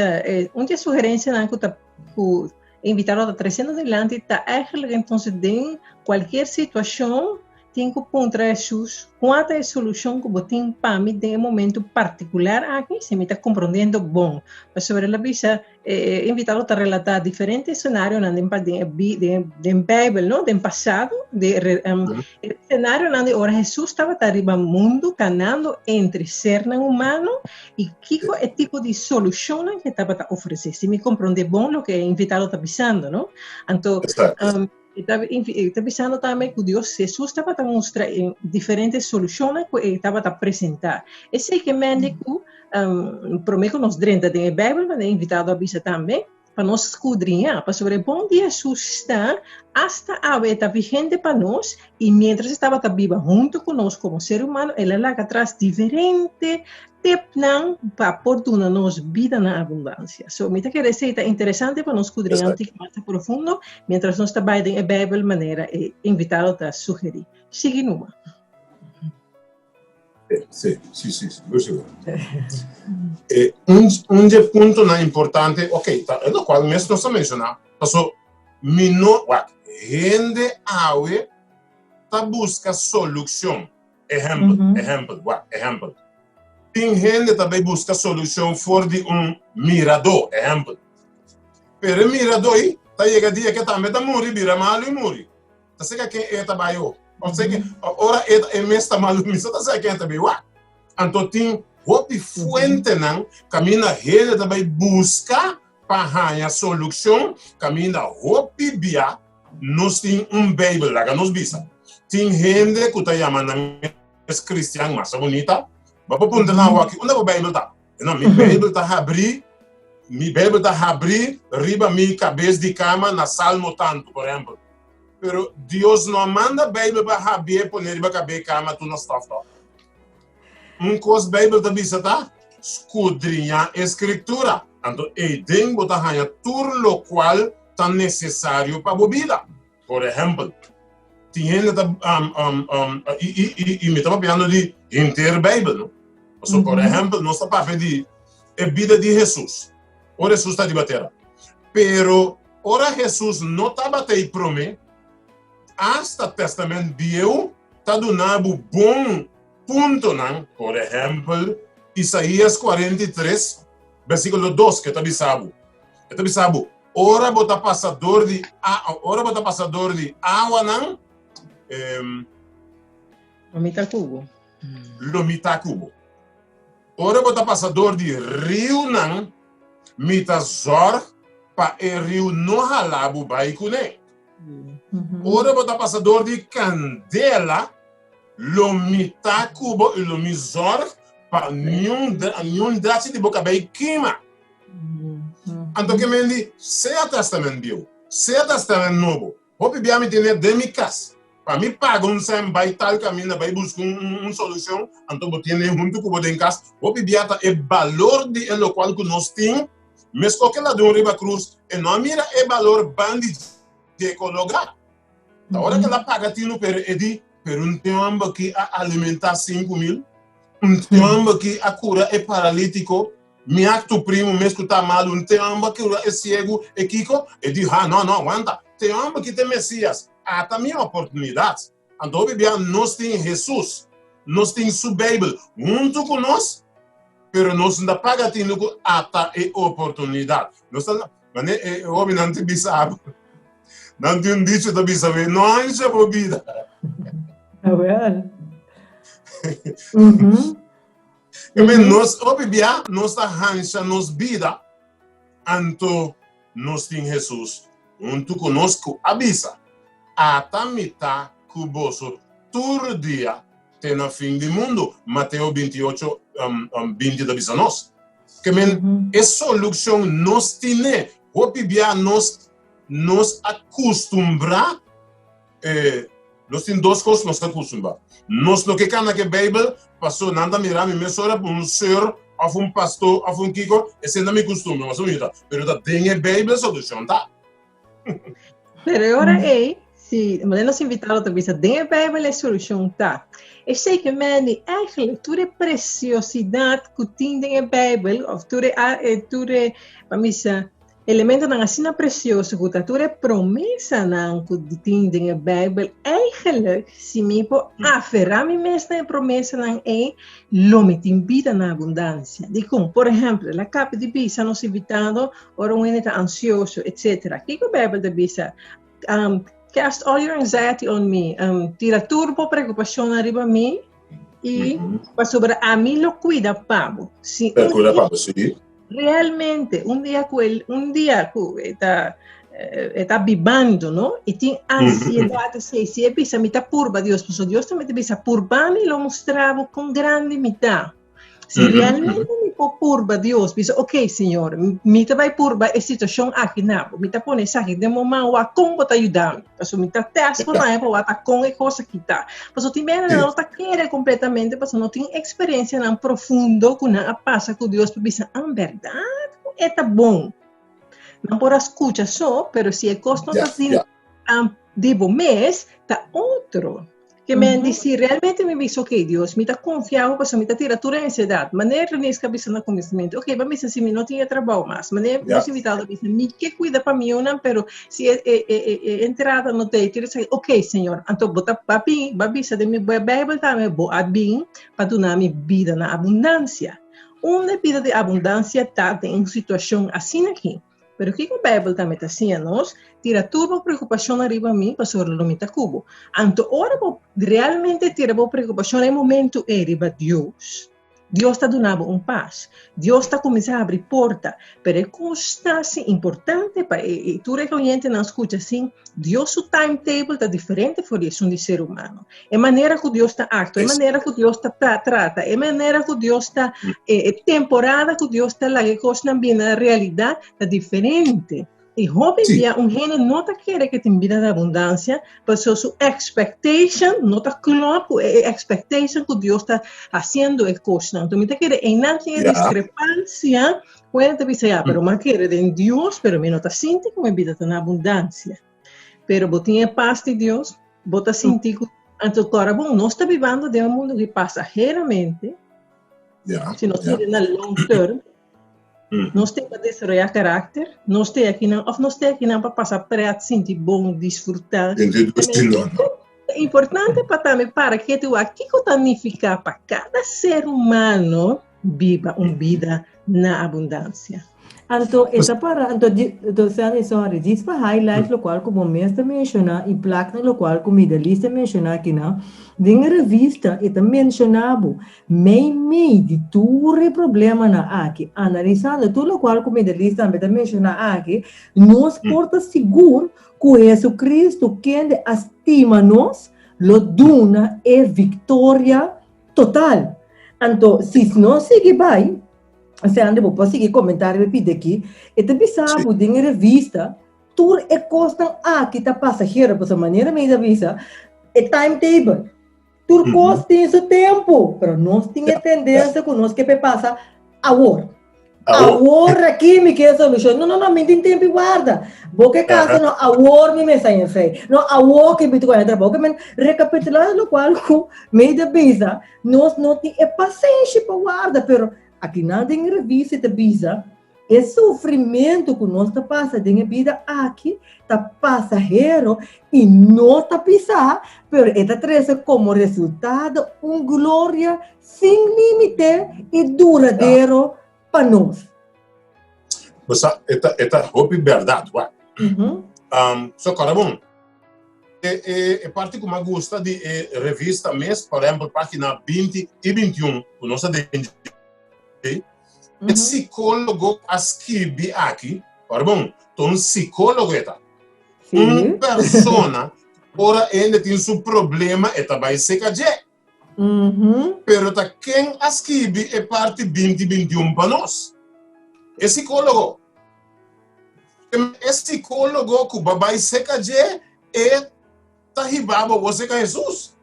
[SPEAKER 5] un di e sugerencianan ku ta ku e invitado ta treciendo dilanti ta eigenlijk entonces den cualkier situacion tin ku puntra Hesus kua ta e solucion ku bo tin pa mi den e momento particular aki, si mi ta comprondiendo bon. Pasobra el a bisa E invitado ta relatá diferente escenarionan den den den Bijbel, no? Den pasado, de escenarionan de ora Jesús tabata riba mundu kanando entre sernan humano i kiko e tipo di solushonnan ke tabata ofresé. Si mi komprondé bon loke e invitado ta bisando, no? Anto, e ta e ta bisando tambe ku Dios, Jesús tabata mustra e diferente solushonnan ku e tabata presentá. Esei ke mende ku Promé ku nos drenta den e Beibel, e invitado a bisa tambe pa nos skudriñá, pasobra e bon di Hesus ta asta awe, e ta vigente pa nos, i miéntras e tabata biba huntu ku nos komo ser humano, el a laga atras diferente tepnan pa por duna nos bida na abundansia. So, mi ta kere esei ta interesante pa nos skudriñá un tiki mas profundo miéntras nos ta bai den e Beibel manera e invitado ta sugerí. Sigui numa.
[SPEAKER 6] Sí, sí, sí, sigur, sigur. Eh, un, un de puntonan importante, ok, ta, lo cual mes nos a menciona, paso mi no, wak, hende awe ta busca solucion. Ehempel, ehempel, wak, ehempel. Tin hende ta bay busca solucion for di un miradó, ehempel. Pero e miradó ei ta yega dia ke tambe ta muri, bira malo y muri. Ta seka ken e ta bay ho. Osea ke ora e e mes ta malu mi sa ta sa ken ta bai wak. Anto tin hopi fuentenan kaminda hende ta bai buska pa haña solushon, kaminda hopi bia nos tin un Beibel. Laga nos bisa, tin hende ku ta yama nan mes kristian, masha bunita, bo por puntra nan awor aki, unda bo Beibel ta? No, mi Beibel ta habrí, mi Beibel ta habrí riba mi kabes di kama na Salmo tantu, por ehèmpel. Pero Dios no a manda Beibel pa habié pone riba kabes kama tur na stòf tòg. Un kos Beibel ta bisa ta, Skudriñá e Skritura. Anto eiden bo ta haña tur lokual ta nesesario pa bo bida. Por ehèmpel, tin hende ta i i i i mi ta papiando di henter Beibel, no? Pasobra, por ehèmpel, nos ta papia di e bida di Hesus, ora Hesus ta riba tera. Pero ora Hesus no tabata ei promé, asta Tèstamènt Bieu ta duna bo bon puntonan, por ehèmpel, Isaías 43, versíkulo 2, ke ta bisa bo? E ta bisa bo, Ora bo ta pasa dor di ora bo ta pasa dor di awanan,
[SPEAKER 5] Lo mi ta ku bo.
[SPEAKER 6] Lo mi ta ku bo. Ora bo ta pasa dor di riunan, mi ta zòrg pa e riu no hala bo bai kuné. Ora bo ta pasa dor di kandela, lo mi ta ku bo i lo mi zòrg pa niun niun drachi di bo kabei kima. Anto ke men di, sea Tèstamènt Bieu, sea Tèstamènt Nobo, hopi bia mi tene den mi kas. Pa mi paga un sèn bai tal kaminda bai buska un solushon, anto bo tene huntu ku bo den kas. Hopi bia ta e balor di e lokual ku nos tin, meskos ke ladron riba krus, e no a mira e balor bandi dje kologá. Ta ora ke el a paga tinu pero e di, pero un te hòmber ki a alimentá 5000, un te hòmber ki a kura e paralítiko, mi ak tu primu mes ku ta malu, un te hòmber ki kura e siegu, e kiko? E di, ha, no, no, wanta, te hòmber ki ta e Mesías, ata mi oportunidat. Anto hopi bia nos tin Hesus, nos tin su Beibel huntu ku nos, pero nos no ta paga tinu ku ata e oportunidat. Nos ta, mane e hóbennan ta bisa bo, nan tin un dicho ta bisa bo, no ansha bo bida.
[SPEAKER 5] Awel.
[SPEAKER 6] Amen, nos hopi bia nos ta hansha nos bida, anto nos tin Hesus huntu ku nos ku a bisa, Ata mi ta ku boso tur dia te na fin di mundu. Mateo 28, 20 ta bisa nos. Ke men e solushon nos tine. Hopi bia nos nos a kustumbrá, eh, nos tin dos kos nos ta kustumbrá. Nos no ke kana ke Beibel, paso nan ta mira mi mesora pa un seur òf un pastor òf un kiko, esei ta mi kustumber, mas mi ta. Pero ta den e Beibel solushon ta.
[SPEAKER 5] Pero e ora ei, si manera nos invitado ta bisa, den e Bijbel e solucion ta. Esei ke men eigenlijk tur e preciosidad ku tin den e Bijbel, of tur e, e tur e, pa misa, elementonan asina precioso ku ta tur e promesanan ku tin den e Bijbel, eigenlijk si mi por aferra mi mes na e promesanan ei, lo mi tin bida na abundancia. Dikon? Por ehempel, la kapi di bisa nos invitado Ora un hende ta ansioso, etcétera. Kiko Bijbel ta bisa? Um, cast all your anxiety on me. Um, tira tur bo preocupacion riba mi y mm -hmm. pasobra a mi lo cuida pa bo.
[SPEAKER 6] Si un cuida pa bo, sí.
[SPEAKER 5] Realmente, un dia ku el, un dia ku eta eta bibando, no? Y tin ansiedad, mm -hmm. si, si e bisa mi ta purba Dios, pues Dios también te bisa purba mi lo mostrabo con grande mi ta. Si realmente mi por purba Dios, bisa, ok, Señor, mi ta bai purba e situacion aki na bo. Mi ta pone esaki den bo man, wak con bo ta yuda mi. Paso mi ta test bo na pa wak ta con e cos aki ta. Paso tin bene nan no ta kere completamente, paso no tin experiencianan profundo cu nan a pasa cu Dios pa bisa, ah, berdad cu e ta bon. Nan por a scucha so, pero si e cos no ta di bo mes, ta otro. Ke men di si realmente mi bisa, ok, Dios, mi ta konfia bo pasobra mi ta tira tur e ansiedad. Manera Reneska a bisa na kuminsamentu, ok, bo a bisa si mi no tin e trabou mas. Manera nos invitado a bisa, mi ke kuida pa mi yunan, pero si e e e e entrada no ta ei, tur esaki, ok, Señor, anto bo ta bo a bin, bo a bisa den mi Bijbel tambe, bo a bin pa duna mi bida na abundansia. Unda e bida di abundansia ta den un situashon asina aki? Pero kiko Beibel tambe ta siña nos? Tira tur bo preokupashonnan riba mi, pasobra lo mi ta ku bo. Anto ora bo realmente tira bo preokupashon e momentu ei riba Dios, Dios ta duna bo un pas. Dios ta kuminsá habri porta. Pero e kos ta si importante pa e tur e oyentenan skucha sin, Dios su timetable ta diferente for di esun di ser humano. E manera ku Dios ta aktua, e manera ku Dios ta trata, e manera ku Dios ta, e temporada ku Dios ta laga e kosnan bini na realidat ta diferente. I hopi bia un hende no ta kere ke tin bida di abundansia, pasobra su expectation no ta klòp ku e expectation ku Dios ta hasiendo e kosnan. Anto mi ta kere einan tin e diskrepansia ku hende ta bisa, ya, pero mi a kere den Dios, pero mi no ta sinti ku mi bida ta na abundansia. Pero bo tin e pas di Dios, bo ta sinti ku anto kòrda bon, nos ta bibando den un mundu ki pasaheramente, si nos mira na long term, Nos tin pa desaroyá karakter, nos te akinan òf nos te akinan pa pasa pret, sinti bon, disfrutá. Ta importante pa tambe para ketu wak kiko ta nifiká pa kada ser humano biba un bida na abundansia.
[SPEAKER 1] Anto e ta para, anto di, anto Sandy, sorry, djis pa highlight lokual ku bo mes ta menshoná i plak na lokual ku Midalis ta menshoná akinan, den e revista e ta menshoná bo Mei mei di tur e problemanan aki, analisando tur lokual ku Midalis tambe ta menshoná aki, nos por ta sigur ku Hesucristo kende a stima nos lo duna e viktoria total. Anto, si nos sigui bai, Sandy, bo por sigui komentá riba e pida aki, e ta bisa bo den e revista tur e kosnan aki ta pasahero, pasobra manera mi ta bisa, e timetable, Tur kos tin su tempu, pero nos tin e tendensia ku nos ke pe pasa awor. Awor aki mi ke solushon. No, no, no, mi tin tempu i warda. Bo ke kasa, no, awor mi mester haña frei. No, awor ke mi ta haña trabou. Ke men rekapitulá lokual ku mi ta bisa, nos no tin e pasenshi pa warda, pero akinan den e revista ta bisa, E sufrimentu ku nos ta pasa den e bida aki ta pasahero i no ta pisá, pero e ta trese komo resultado un gloria sin límite i duradero pa nos.
[SPEAKER 6] Bo sa, e ta, e ta hopi bèrdat, wak. So, kòrda bon, e, e, e parti ku mi a gusta di e revista mes, por ehèmpel, página 20 i 21, ku nos a den dje, E psicólogo a skibi aki, ora bon, ta un psicólogo e ta. Un persona, ora hende tin su problema, e ta bai seca dje. Pero ta ken a skibi e parti 20 21 pa nos? E psicólogo. E psicólogo ku ba bai seca dje, e ta hiba bo bo seca Jesus.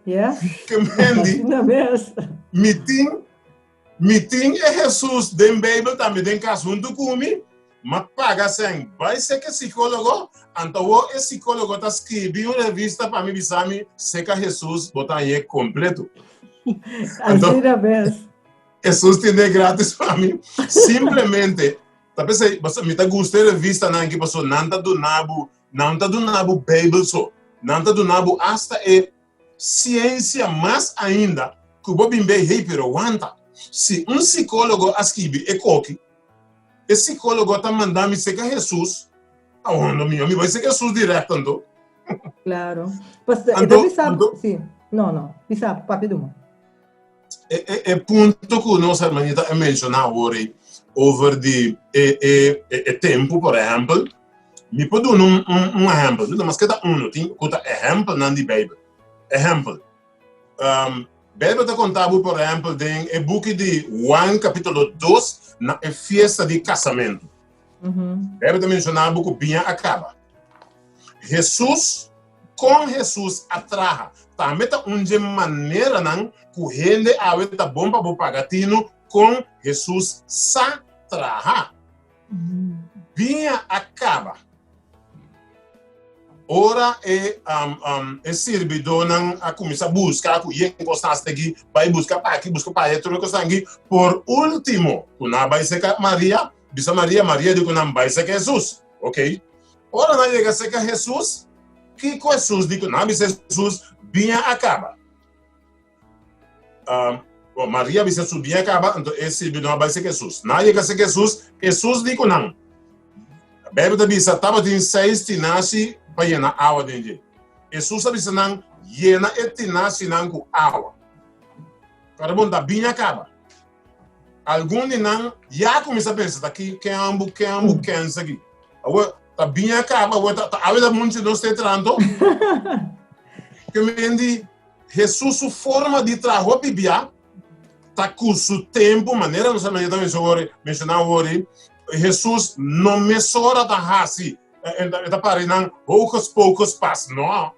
[SPEAKER 1] Yeah.
[SPEAKER 6] Ke mendi,
[SPEAKER 1] Asina mes.
[SPEAKER 6] mi tin, mi tin e Jesus den Bijbel tambe den kas huntu ku mi, ma paga sen bai seka e psicólogo, anto awor e psicólogo ta skibi un revista pa mi bisa mi seka Jesus bo ta hañ'é kompleto. Anto,
[SPEAKER 1] Asina mes.
[SPEAKER 6] Jesus tine gratis pa mi. Simplemente, Ta p'esei, pasobra mi ta gusta e revistanan aki pasobra nan ta duna bo, nan ta duna bo Beibel so, nan ta duna bo asta e siensia mas ainda ku bo bin bei, hey, pero wanta, si un sikólogo a skibi e koki, e sikólogo ta manda mi serka Hesus, awor mi mi bai serka Hesus dirèkt anto.
[SPEAKER 1] Claro. Pas, e ta bisa, si, no, no, bisa, papia duma.
[SPEAKER 6] E, e, e punto ku nos hermanita a menshoná awor ei over di e, e, e, e tempu, por ehèmpel, mi por duna un, un, un ehèmpel, no mas ke ta uno, tin ku ta ehèmpelnan di Beibel. Ehèmpel, um, Beibel ta konta bo, por ehèmpel, den e buki di Juan kapítulo 2, na e fiesta di kasamentu. Beibel ta menshoná bo ku biña a kaba. Hesus, kon Hesus a traha, tambe ta un dje maneranan ku hende awe ta bon pa bo paga tinu kon Hesus sa traha. Biña a kaba. Ora e e sirbidónan a kuminsá buska ku yen kosnan asta aki, bai buska pa aki, buska pa aya, tur e kosnan aki, por último ku nan a bai serka Maria, bisa Maria, Maria di ku nan bai serka Hesus. Ok. Ora nan yega serka Hesus, kiko Hesus di ku nan? A bisa Hesus, Biña a kaba. Bon, Maria a bisa su biña kaba, anto e sirbidónan a bai serka Hesus. Nan a yega serka Hesus, Hesus di ku nan, Beibel ta bisa tabatin seis tinashi pa yena awa den dje. Hesus a bisa nan, Yena e tinashinan ku awa. Kada bon ta biña kaba. Algun di nan ya a kuminsá pensa, ta ki ken ambu ken ambu kens aki? Awor ta biña kaba, awor ta awe ta munchi nos te tranto. Ke men di Hesus su forma di traha hopi bia ta ku su tempu, manera nos a menshoná awor, Hesus no mesora ta hasi, e ta para nan hocus pocus pas, no.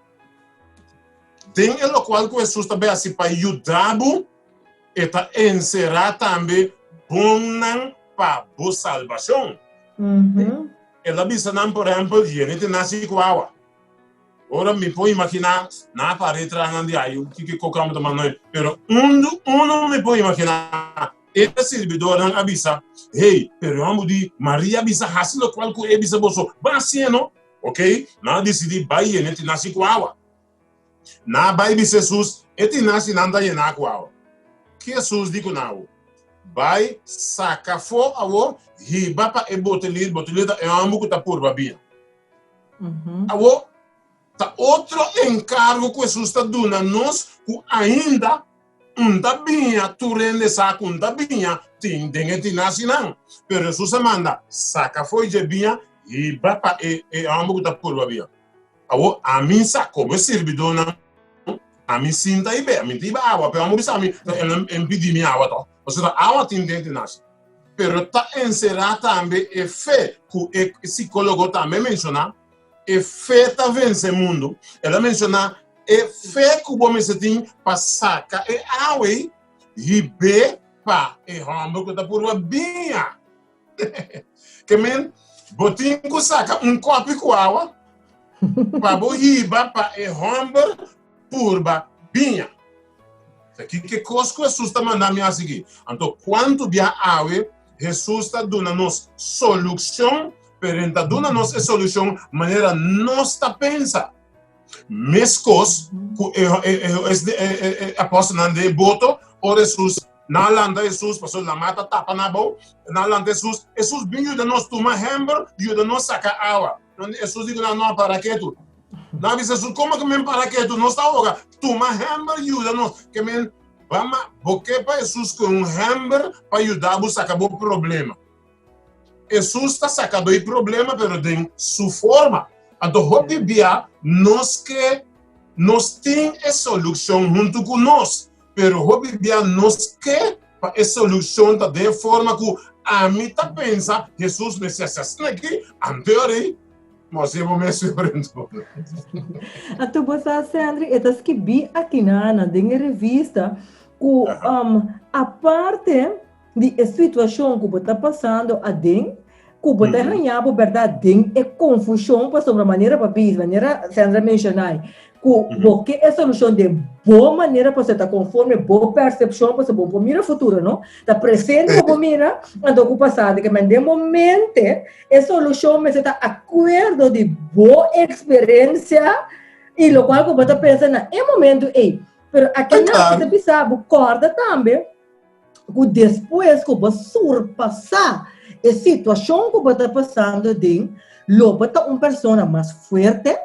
[SPEAKER 6] Den e lokual ku Hesus ta bai hasi pa yuda bo, e ta enserá tambe bonnan pa bo salbashon. El a bisa nan, por ehèmpel, yene te nasi ku awa. Ora mi por imaginá, nan a para e tranan di ayu, kiko koko ta manda, pero undu uno mi por imaginá, e sirbidornan a bisa, Hey, pero e di, Maria a bisa, hasi lokual ku e bisa boso, ban hasié no. Ok, nan a disidí bai yena e tinasi ku awa. Nan a bai bisa Hesus, e tinasinan ta yená ku awa. Ki Hesus di ku nan? Bai saka afó awor, hiba pa e botelir, botelir ta e hòmber ku ta purba biña. Awor, ta otro enkargo ku Hesus ta duna nos ku ainda un ta biña, tur hende sa ku un ta biña tin den e tinasinan. Pero Hesus a manda, Saka fo'i dje biña, hiba pa e e hòmber ku ta purba biña. Awor, ami sa komo e sirbidónan, ami sinta i be, ami ta hiba awa, pero amo bisa mi, el pidi mi awa tòg. Pasobra awa tin den e tinasi. Pero ta enserá tambe e fe ku e sikólogo tambe menshoná. E fe ta vense mundu. El a menshoná e fe ku bo mester tin pa saka e awa ei hib'é pa e hòmber ku ta purba biña. Ke men, bo tin ku saka un kòpi ku awa pa bo hiba pa e hòmber purba biña. Ta ki ke kos ku Hesus ta manda mi hasi aki? Anto kuantu bia awe Hesus ta duna nos solushon, pero e ta duna nos e solushon manera nos ta pensa. Meskos ku e e apòstelnan den e boto, ora Hesus nan a lanta Hesus, pasobra lamá ta tapa nan abou, nan a lanta Hesus, Hesus bin yuda nos tuma hèmber, yuda nos saka awa. Hesus di ku nan, No, para ketu. Nan a bisa Hesus, Komo ke men para ketu? Nos ta hoga. Tuma hèmber, yuda nos. Ke men, Bama, bo ke pa Hesus ku un hèmber pa yuda bo saka bo problema. Hesus ta saka bo e problema, pero den su forma. Anto hopi bia nos ke nos tin e solushon huntu ku nos, pero hopi bia nos ke pa e solushon ta den e forma ku ami ta pensa Hesus mester hasi asina aki, anto e ora ei Mos bo mes Superintendente.
[SPEAKER 1] Anto bo sa, Sandri, e ta skibí akinana den e revista ku um, aparte di e situashon ku bo ta pasando aden, ku bo ta haña bo bèrdat den e konfushon pasobra manera pa bisa, manera Sandra menshoná, ku bo ke e solushon den bo manera pasobra ta konforme bo persepshon pasobra bo por mira futuro no, ta presente bo por mira anto ku pasado ke men den bo mente e solushon mester ta akuerdo di bo eksperensia i lokual ku bo ta pensa na e momento ei. Pero aki nan ta bisa bo kòrda tambe ku despues ku bo surpasá e situashon ku bo ta pasando den, lo bo ta un persona mas fuerte,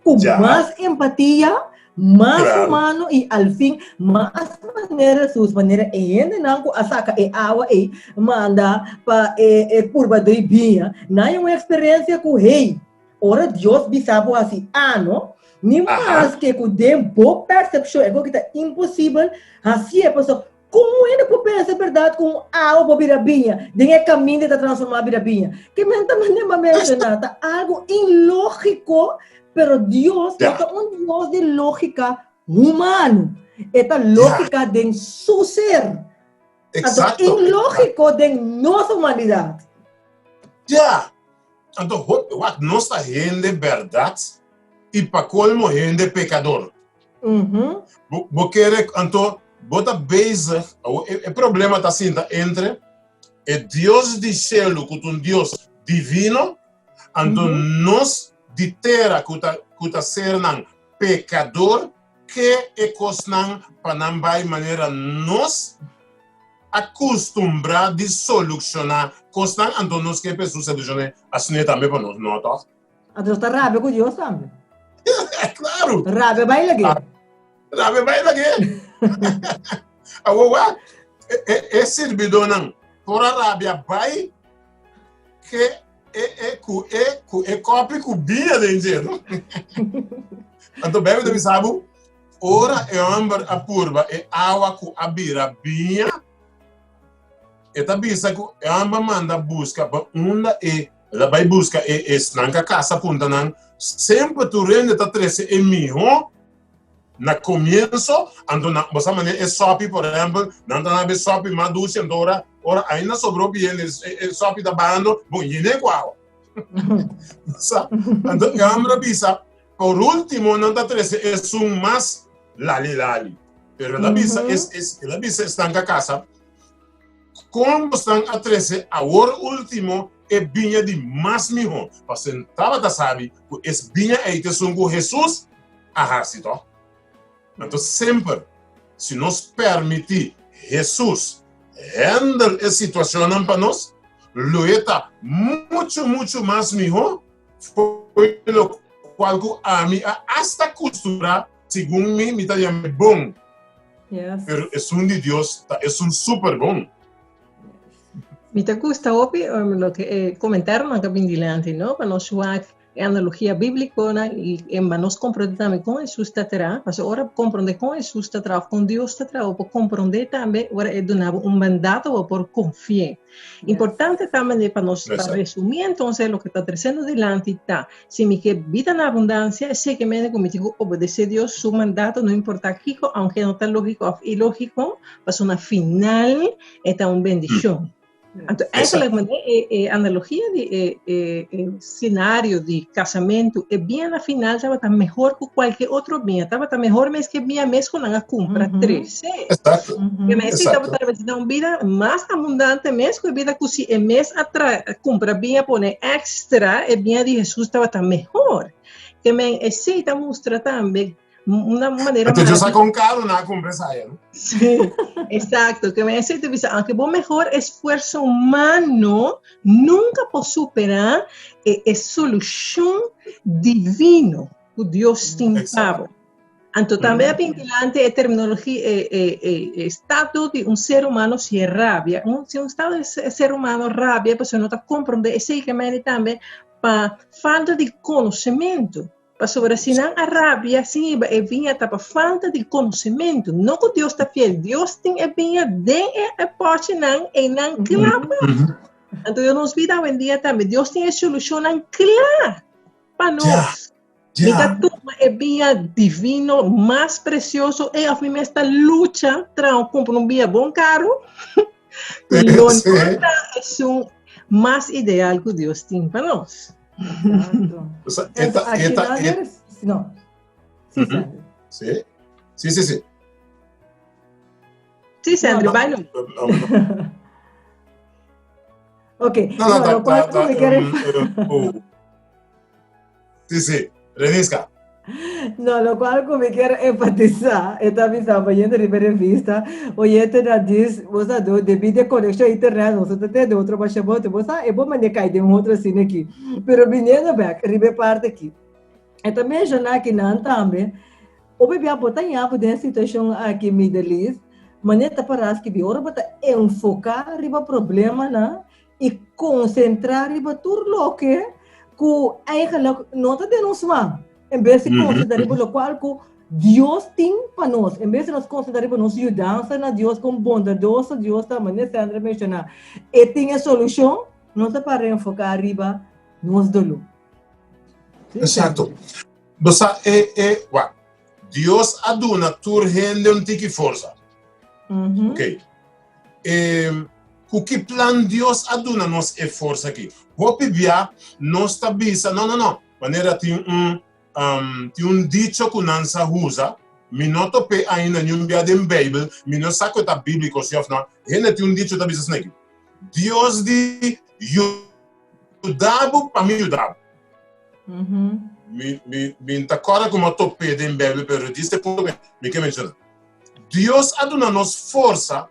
[SPEAKER 1] Ku mas empatia, mas humano i al fin mas manera Hesus, manera e hendenan ku a saka e awa ei manda pa e kurba doi biña, nan a un eksperensia ku hey, ora Dios bisa bo hasi ano, ni maske ku den bo persepshon e kos ki ta imposibel, hasié pasobra Kon un hende por pensa berdad ku un awa por bira biña den e kaminda e ta transformá bira biña? Ke men ta manera bo a menshoná ta algu inlógiko, pero Dios no ta un Dios di lógika humano. E ta lógika den su ser. Anto inlógiko den nos humanidat.
[SPEAKER 6] Ya. Anto wak nos ta hende bèrdat i pa kolmo hende pekador. Bo kere anto bo ta bezig, e problema ta sinta entre e Dios di shelu ku ta un Dios divino, anto nos di tera ku ta ku ta sernan pekador ke e kosnan pa nan bai manera nos. a kustumbrá di solukshoná kosnan, anto nos ke pa Hesus solushoné asina tambe pa nos, no tòg?
[SPEAKER 7] Anto nos ta rabia ku Dios tambe.
[SPEAKER 6] Klaru!
[SPEAKER 7] Rabia bai lag'é.
[SPEAKER 6] Rabia bai lag'é. Awor wak, e sirbidónan por a rabia bai ke e e ku e ku e kopi ku biña den dje, no? Anto Bijbel ta bisa bo, ora e hòmber a purba e awa ku a bira biña, e ta bisa ku e hòmber manda buska pa unda e el a bai buska e esnan ka kasa punta nan, semper tur hende ta trese e mihó na komienso, anto nan bo sa manera e sòpi por ehèmpel, nan ta habi sòpi mas dushi, anto ora ora ainda sobró bien e sòpi ta bahando, bon yene ku awa. Sa, anto e hòmber a bisa, por último nan ta trese esun mas lali lali. Pero el a bisa, es, es, el a bisa esnan ka kasa, kon bosnan a trese awor último e biña di mas mihó? Pasobra nan tabata sabi ku es biña ei ta esun ku Hesus a hasi tòg? Anto semper si nos permití Hesus hèndel e situashonnan pa nos, lo e ta muchu muchu mas mihó fo'i lokual ku ami a asta kustumbrá, segun mi, mi ta yam'é bon, pero esun di Dios ta esun super bon.
[SPEAKER 5] Mi ta gusta hopi loke e komentarionan ku a bin dilanti, no? Pa nos wak E analogia bíblikonan i e ma nos komprondé tambe kon Hesus ta traha, pasobra ora bo komprondé kon Hesus ta traha òf kon Dios ta traha, bo por komprondé tambe ora e duna bo un mandato bo por konfi'é. Importante tambe pa nos pa resumí entonces loke ta tresiendo dilanti ta, si mi ke bida na abundansia, esei ke mende ku mi tin ku obedesé Dios su mandato no importá kiko, aunke no ta lógiko òf ilógiko, pasobra na final e ta un bendishon. Anto, eigenlijk, meneer, e, e analogia di e, e, e scenario di casamento, e bien na final taba ta mejor ku cualquier otro bien, taba ta mejor mes que bien mes ku nan a cumpra trece.
[SPEAKER 6] Exacto.
[SPEAKER 5] Que mes si taba ta un vida mas abundante mes ku e vida ku si e mes a tra, cumpra bien pone extra, e bien di Jesus taba ta mejor. Que men e sí ta mustra tambe una manera
[SPEAKER 6] Entonces yo saco un carro na compra esa ¿no?
[SPEAKER 5] Sí, exacto. Que me te bisa, aunque vos mejor esfuerzo humano nunca puede superar e, e solución divino que Dios tiene para Anto también mm. delante e terminología e, e, e, estado de un ser humano si rabia. Un, si un estado de ser humano rabia, pues no ta comprende ese que me también pa falta de conocimiento. Pasobra si nan a rabia sin hiba e viña ta pa falta di konosementu, no ku Dios ta fiel. Dios tin e viña den e pòchinan einan kla pa. Anto den nos bida awendia tambe Dios tin e solushonnan kla pa nos. Mi ta tuma e biña divino mas presioso ei òf mi mes ta lucha traha kumpra un biña bon karu ku lo no ta esun mas ideal ku Dios tin pa nos.
[SPEAKER 7] Exacto.
[SPEAKER 6] O sea,
[SPEAKER 7] Pues
[SPEAKER 6] eta,
[SPEAKER 7] al
[SPEAKER 6] eta,
[SPEAKER 7] final
[SPEAKER 6] eta.
[SPEAKER 7] eres- No. Sí,
[SPEAKER 6] Ujú.
[SPEAKER 7] Sandra.
[SPEAKER 6] Sí, sí, sí, sí.
[SPEAKER 5] Sí, Sandra,
[SPEAKER 7] No,
[SPEAKER 5] bai no.
[SPEAKER 6] No, no,
[SPEAKER 7] Ok.
[SPEAKER 6] no, no,
[SPEAKER 7] No,
[SPEAKER 6] ta,
[SPEAKER 7] lo cual
[SPEAKER 6] ta, ta,
[SPEAKER 7] me quiere
[SPEAKER 6] oh. Sí, sí. Renisca.
[SPEAKER 7] No, lo cual ku mi kier enfatisa, e ta bisa bayendo riba e revista, oyente na dis, bo sa do, debí di e konekshon internet, nos no ta tende otro masha bote, bo sa e bo manera kai den un otro asina aki. Pero biniendo bek riba e parti aki, e ta menshoná ki nan tambe, hopi bia bo ta ña bo den e situashon aki, Midelis, manera ta para skibi, ora bo ta enfoká riba problemanan, i konsentrá riba tur loke ku eigenlijk no ta den nos man. En bes di konsentrá riba lokual ku Dios tin pa nos, en bes di nos konsentrá riba nos yudansa na Dios, kon bondadoso Dios ta, manera Sandra menshoná, e tin e solushon, nos ta para enfoká riba nos doló. Sí,
[SPEAKER 6] Exacto. Bo sa, e, e, wak, Dios a duna tur hende un tiki forsa. Ok. E, ku ki plan Dios a duna nos e forsa aki? Hopi bia nos ta bisa, no, no, no, manera tin un, um, tin un dicho ku nan sa usa, mi no top'é ainda ni un bia den Beibel, mi no sa ku e ta bíbliko si òf no, hende tin un dicho ta bisa asina aki, Dios di yuda bo pa mi yuda bo. Mi, mi, mi n'ta kòrda ku mi a top'é den Beibel, pero djis e punto mi ke menshoná. Dios a duna nos forsa.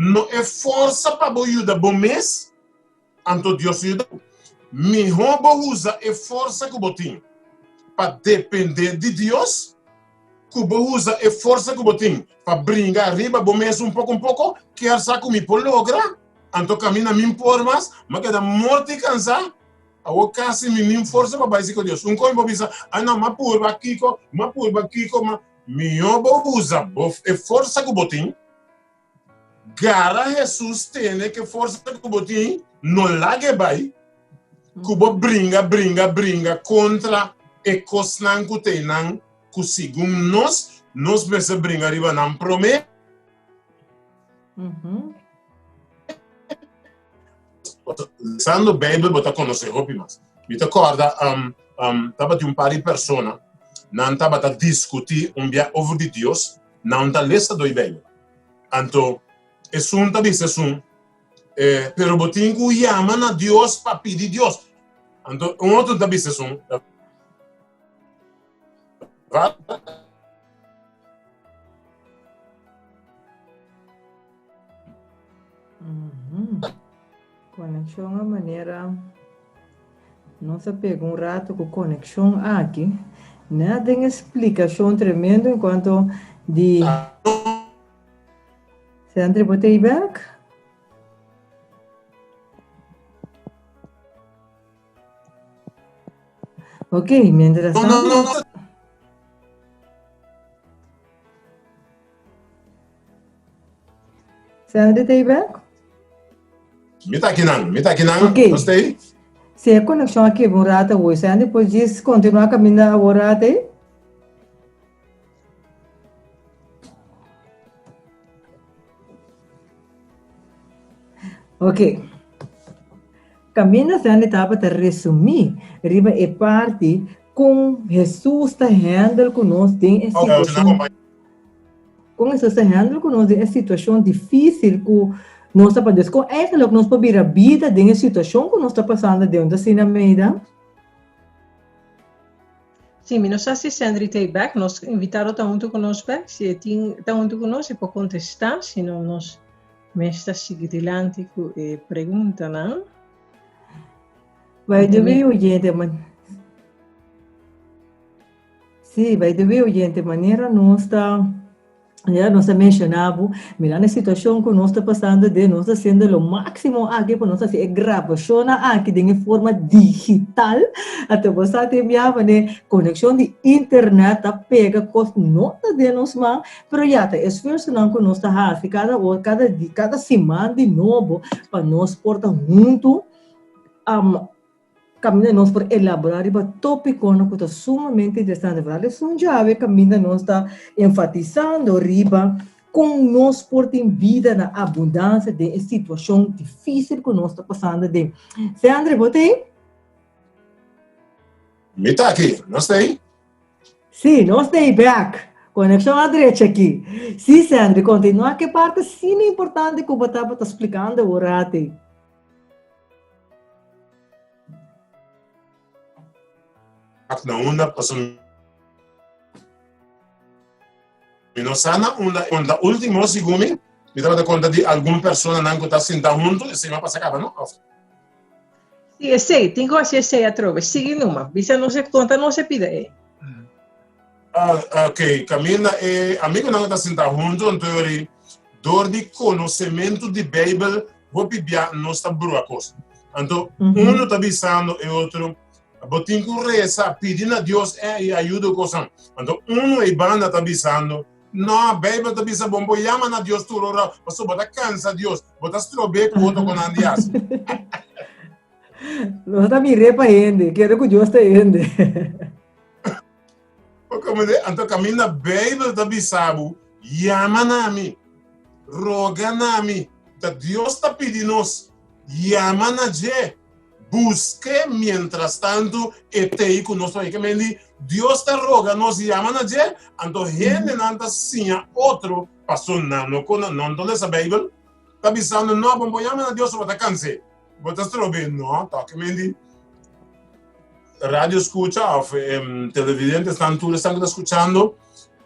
[SPEAKER 6] No e forsa pa bo yuda bo mes, anto Dios yuda bo. Mihó bo usa e forsa ku bo tin pa dependé di Dios, ku bo usa e forsa ku bo tin pa bringa riba bo mes un poko un poko, kier sa ku mi por logra, anto kaminda mi por mas, mi a keda morto i kansá, awor kasi mi nin forsa pa bai siko Dios. Un kos mi por bisa, Ai no, mi a purba kiko, mi a purba kiko, ma mihó bo usa bo e forsa ku bo tin, Gara Hesus tene ke forsa ku bo tin, no lag'e bai, ku bo bringa, bringa, bringa kontra e kosnan ku ta einan ku segun nos, nos mester bringa riba nan promé. Lesando Beibel bo ta konosé hopi mas. Mi ta kòrda tabatin un par di persona, nan tabata diskutí un bia over di Dios, Nan ta lesa doi Bijbel. Anto esun ta bisa esun, eh, pero bo tin ku yama na Dios pa pidi Dios. Anto un otro ta bisa esun,
[SPEAKER 7] Mm -hmm. Conexión a manera Nos a pega un rato ku konekshon aki. Nè den eksplikashon tremendo en kuanto di Sandri bo ta ei bèk? Ok, mientras tanto. Sandri ta ei bèk?
[SPEAKER 6] Mi ta akinan, mi ta akinan.
[SPEAKER 7] Ok.
[SPEAKER 6] Nos ta ei?
[SPEAKER 7] Si e konekshon a kebra un rato awor, Sandy por djis kontinuá kaminda awor rato ei? Ok. Kaminda Sandy tabata resumí riba e parti kon Hesus ta handle ku nos den e situashon. Kon Hesus ta handle ku nos den e situashon difísil ku nos ta pasando? Kon eigenlijk nos por bira bida den e situashon ku nos ta pasando aden? Ta asina, Meida?
[SPEAKER 5] Sí, mi no sa si Sandri ta ei bek. Nos invitado ta huntu ku nos bek. Si e tin ta huntu ku nos, e por kontestá. Si no, nos mes ta sigui dilanti ku e preguntanan.
[SPEAKER 7] By the way, oyente, man. Sí, by the way, oyente, manera nos ta, manera nos ta menciona bo, mirando e situacion cu nos ta pasando den, nos ta haciendo lo maximo aki pa nos haci e grabacionnan aki den e forma digital, anto bo sa tin bia manera conexion di internet ta pega cos no ta den nos man, pero ya ta esfuerzonan cu nos ta haci cada ora, cada di, cada siman di nobo pa nos por ta hunto, Kaminda nos por elaborá riba tópikonan ku ta sumamente interesante. Vooral esun djawe kaminda nos ta enfatisando riba kon nos por tin bida na abundansia den e situashon difísil ku nos ta pasando aden. Sandri, bo ta ei?
[SPEAKER 6] Mi ta aki. Nos ta ei?
[SPEAKER 7] Sí, nos ta ei bèk. Konekshon a drecha aki. Sí, Sandri, kontinuá ku e parti asina importante ku bo tabata splikando awor ati.
[SPEAKER 6] Na unda paso mi no sa na unda unda último segun mi mi tabata konta di algun personanan ku ta sinta huntu esei no a pasa kaba no òf
[SPEAKER 5] Sí, esei, tin ku hasi esei atrobe. Sigui numa. Bisa nos e konta nos e pida ei.
[SPEAKER 6] Ah, ok, kaminda e amigunan ta sinta huntu, anto yori dor di konosementu di Beibel hopi bia nos ta brua kos. Anto unu ta bisando e otro, bo tin ku resa, pidi na Dios e i ayuda kosan. Anto unu ei banda ta bisando, no, Beibel ta bisa bon bo yama na Dios tur ora, pasobra bo ta kansa Dios, bo ta strob'é ku otro konan di hasi.
[SPEAKER 7] Nos ta mir'é pa hende, kere ku Dios ta hende.
[SPEAKER 6] Anto kaminda Beibel ta bisa bo, yama na mi, roga na mi. Ta Dios ta pidi nos, yama na dje, busk'é mientrastantu e t'ei ku nos. Ke men di, Dios ta roga nos yama na dje, anto hendenan ta siña otro pasobra nan no kono, nan no ta lesa Beibel, ta bisando, no, bo no por yama na Dios, bo ta kans'é. Bo ta strobe? No, ta ke men di radio escucha of televidente están tur están ku ta escuchando,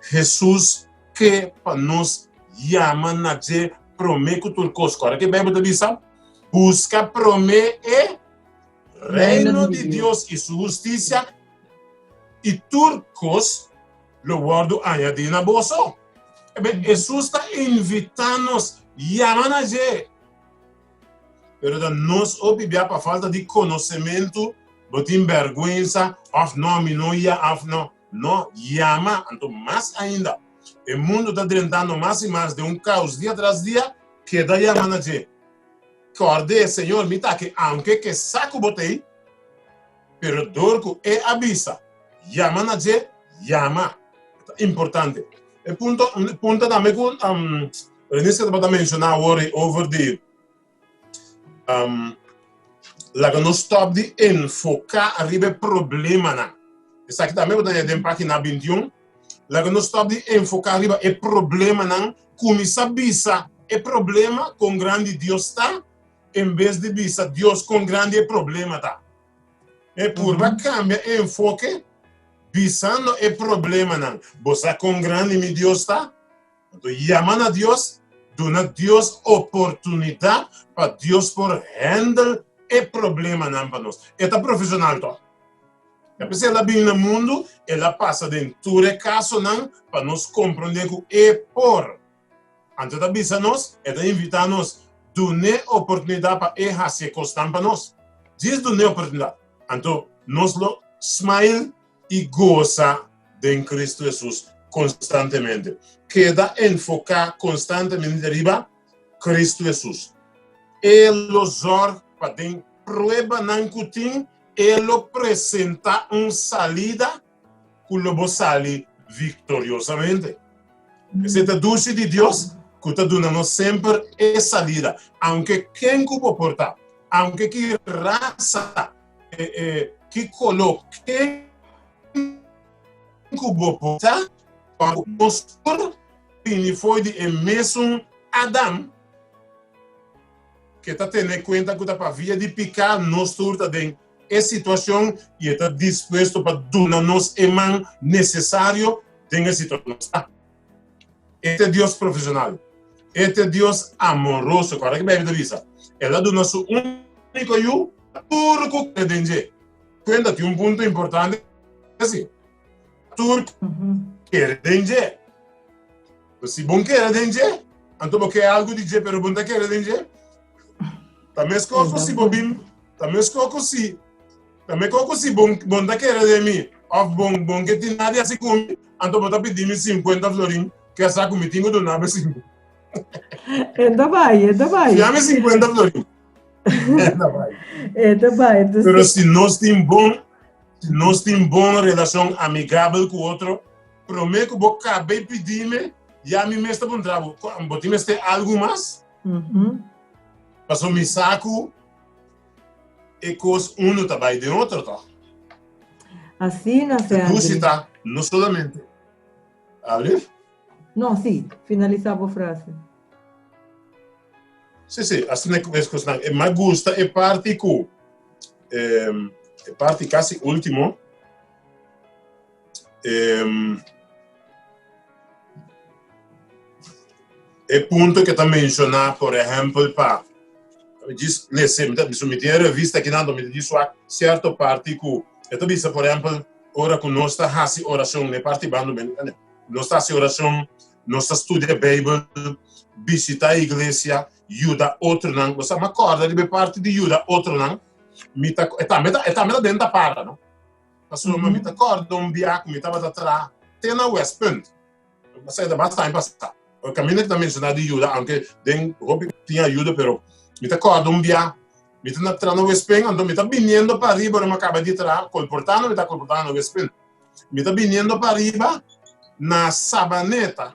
[SPEAKER 6] Jesús ke pa nos yama na dje. promé ku tur kos. Kòrda ke Beibel ta bisa? Buska promé e Reino di Dios i su hustisia, i tur kos lo wòrdu añadí na boso. Eben, Hesus ta invitá nos, yama na dje. Pero ta nos hopi bia pa falta di konosementu, bo tin bèrgwensa, òf no, mi no ya, òf no. No, yama. Anto mas ainda, e mundu ta drentando mas i mas den un kaos dia tras dia, keda yama na dje. Kòrd'é, Señor, mi ta aki, aunke ke sa ku bo t'ei, pero dor ku E a bisa, yama na dje, yama. Ta importante. E punto, un punto tambe ku um, Reniska tabata menshoná awor ei over di um, laga nos stòp di enfoká riba e problemanan. Esaki tambe bo ta haña den página 21. Laga nos stòp di enfoká riba e problemanan, kuminsá bisa e problema kon grandi Dios ta, en bes di bisa Dios kon grandi e problema ta. E purba kambia e enfoke bisando e problemanan, Bo sa kon grandi mi Dios ta? Anto yama na Dios, duna Dios oportunidat pa Dios por handle e problemanan pa nos. E ta profesional toch? E p'esei el a bini na mundu, el a pasa den tur e kasonan pa nos komprondé ku e por. Anto e ta bisa nos, e ta invitá nos, dun'é oportunidat pa e hasi e kosnan pa nos. Djis dun'é oportunidat. Anto nos lo smile i gosa den Kristu Hesus konstantemente. Keda enfoká konstantemente riba Kristu Hesus. E lo zòrg pa den pruebanan ku tin, e lo presentá un salida ku lo bo sali viktoriosamente. Esei ta dushi di Dios ku ta duna nos semper e salida, aunke ken ku bo por ta, aunke ki rasa, ki koló, ken ku bo por ta, pa nos tur bini fo'i di e mesun Adam, ke ta tene kuenta ku ta pa via di piká nos tur ta den e situashon i e ta dispuesto pa duna nos e man nesesario den e situashon nos ta. E ta Dios profesional. E ta Dios amoroso. Kòrda ke Beibel ta bisa? El a duna su úniko yu pa tur ku kere den dje. Kuenta tin un punto importante si. Tur ku kere den dje. Si bon kere den dje, anto bo ke algu di dje pero bon ta kere den dje. Ta meskos ku si bo bin, ta meskos ku si, ta meskos ku si bon, bon ta kere den mi, òf bon, bon ke tin nada di hasi ku mi, anto bo ta pidi mi sinkuenta florin, ke sa ku mi tin ku duna bo sinku.
[SPEAKER 7] E ta bai, e ta bai.
[SPEAKER 6] Fia mi sinkuenta florin. E ta bai.
[SPEAKER 7] E ta bai.
[SPEAKER 6] Pero si nos tin bon, si nos tin bon relashon amigabel ku otro, promé ku bo kaba e pidi mi, ya mi mes ta puntra bo, bo tin mester algu mas? Paso mi sa ku e kos unu ta bai den otro tòg.
[SPEAKER 7] Asina,
[SPEAKER 6] Sandri. Dushi ta, no solamente. Alif?
[SPEAKER 7] No, si, finalisá bo frase.
[SPEAKER 6] Si, si, asina ku es kosnan. E mi gusta e parti ku, e parti kasi último. E punto ke ta menshoná, por ehèmpel, pa djis lese, mi ta bisa mi tin e revista akinan, mi ta djis wak sierto parti ku e ta bisa, por ehèmpel, ora ku nos ta hasi orashon, na e parti banda nos ta hasi orashon, nos ta studia Beibel, bishitá iglesia, yuda otronan. Bo sa, mi a kòrda riba e parti di yuda otronan, mi ta, e tambe ta, e tambe ta den tapada, no? Pasobra mi ta kòrda un bia ku mi tabata traha te na Westpunt. Esei ta basta aña pasá. Kaminda ku ta menshoná di yuda, aunke den hopi tin ayuda, pero mi ta kòrda un bia mi ta na traha na Westpunt, anto mi ta biniendo pa riba ora mi a kaba di traha, kolportando mi ta kolportando na Westpunt. Mi ta biniendo pa riba na Sabaneta,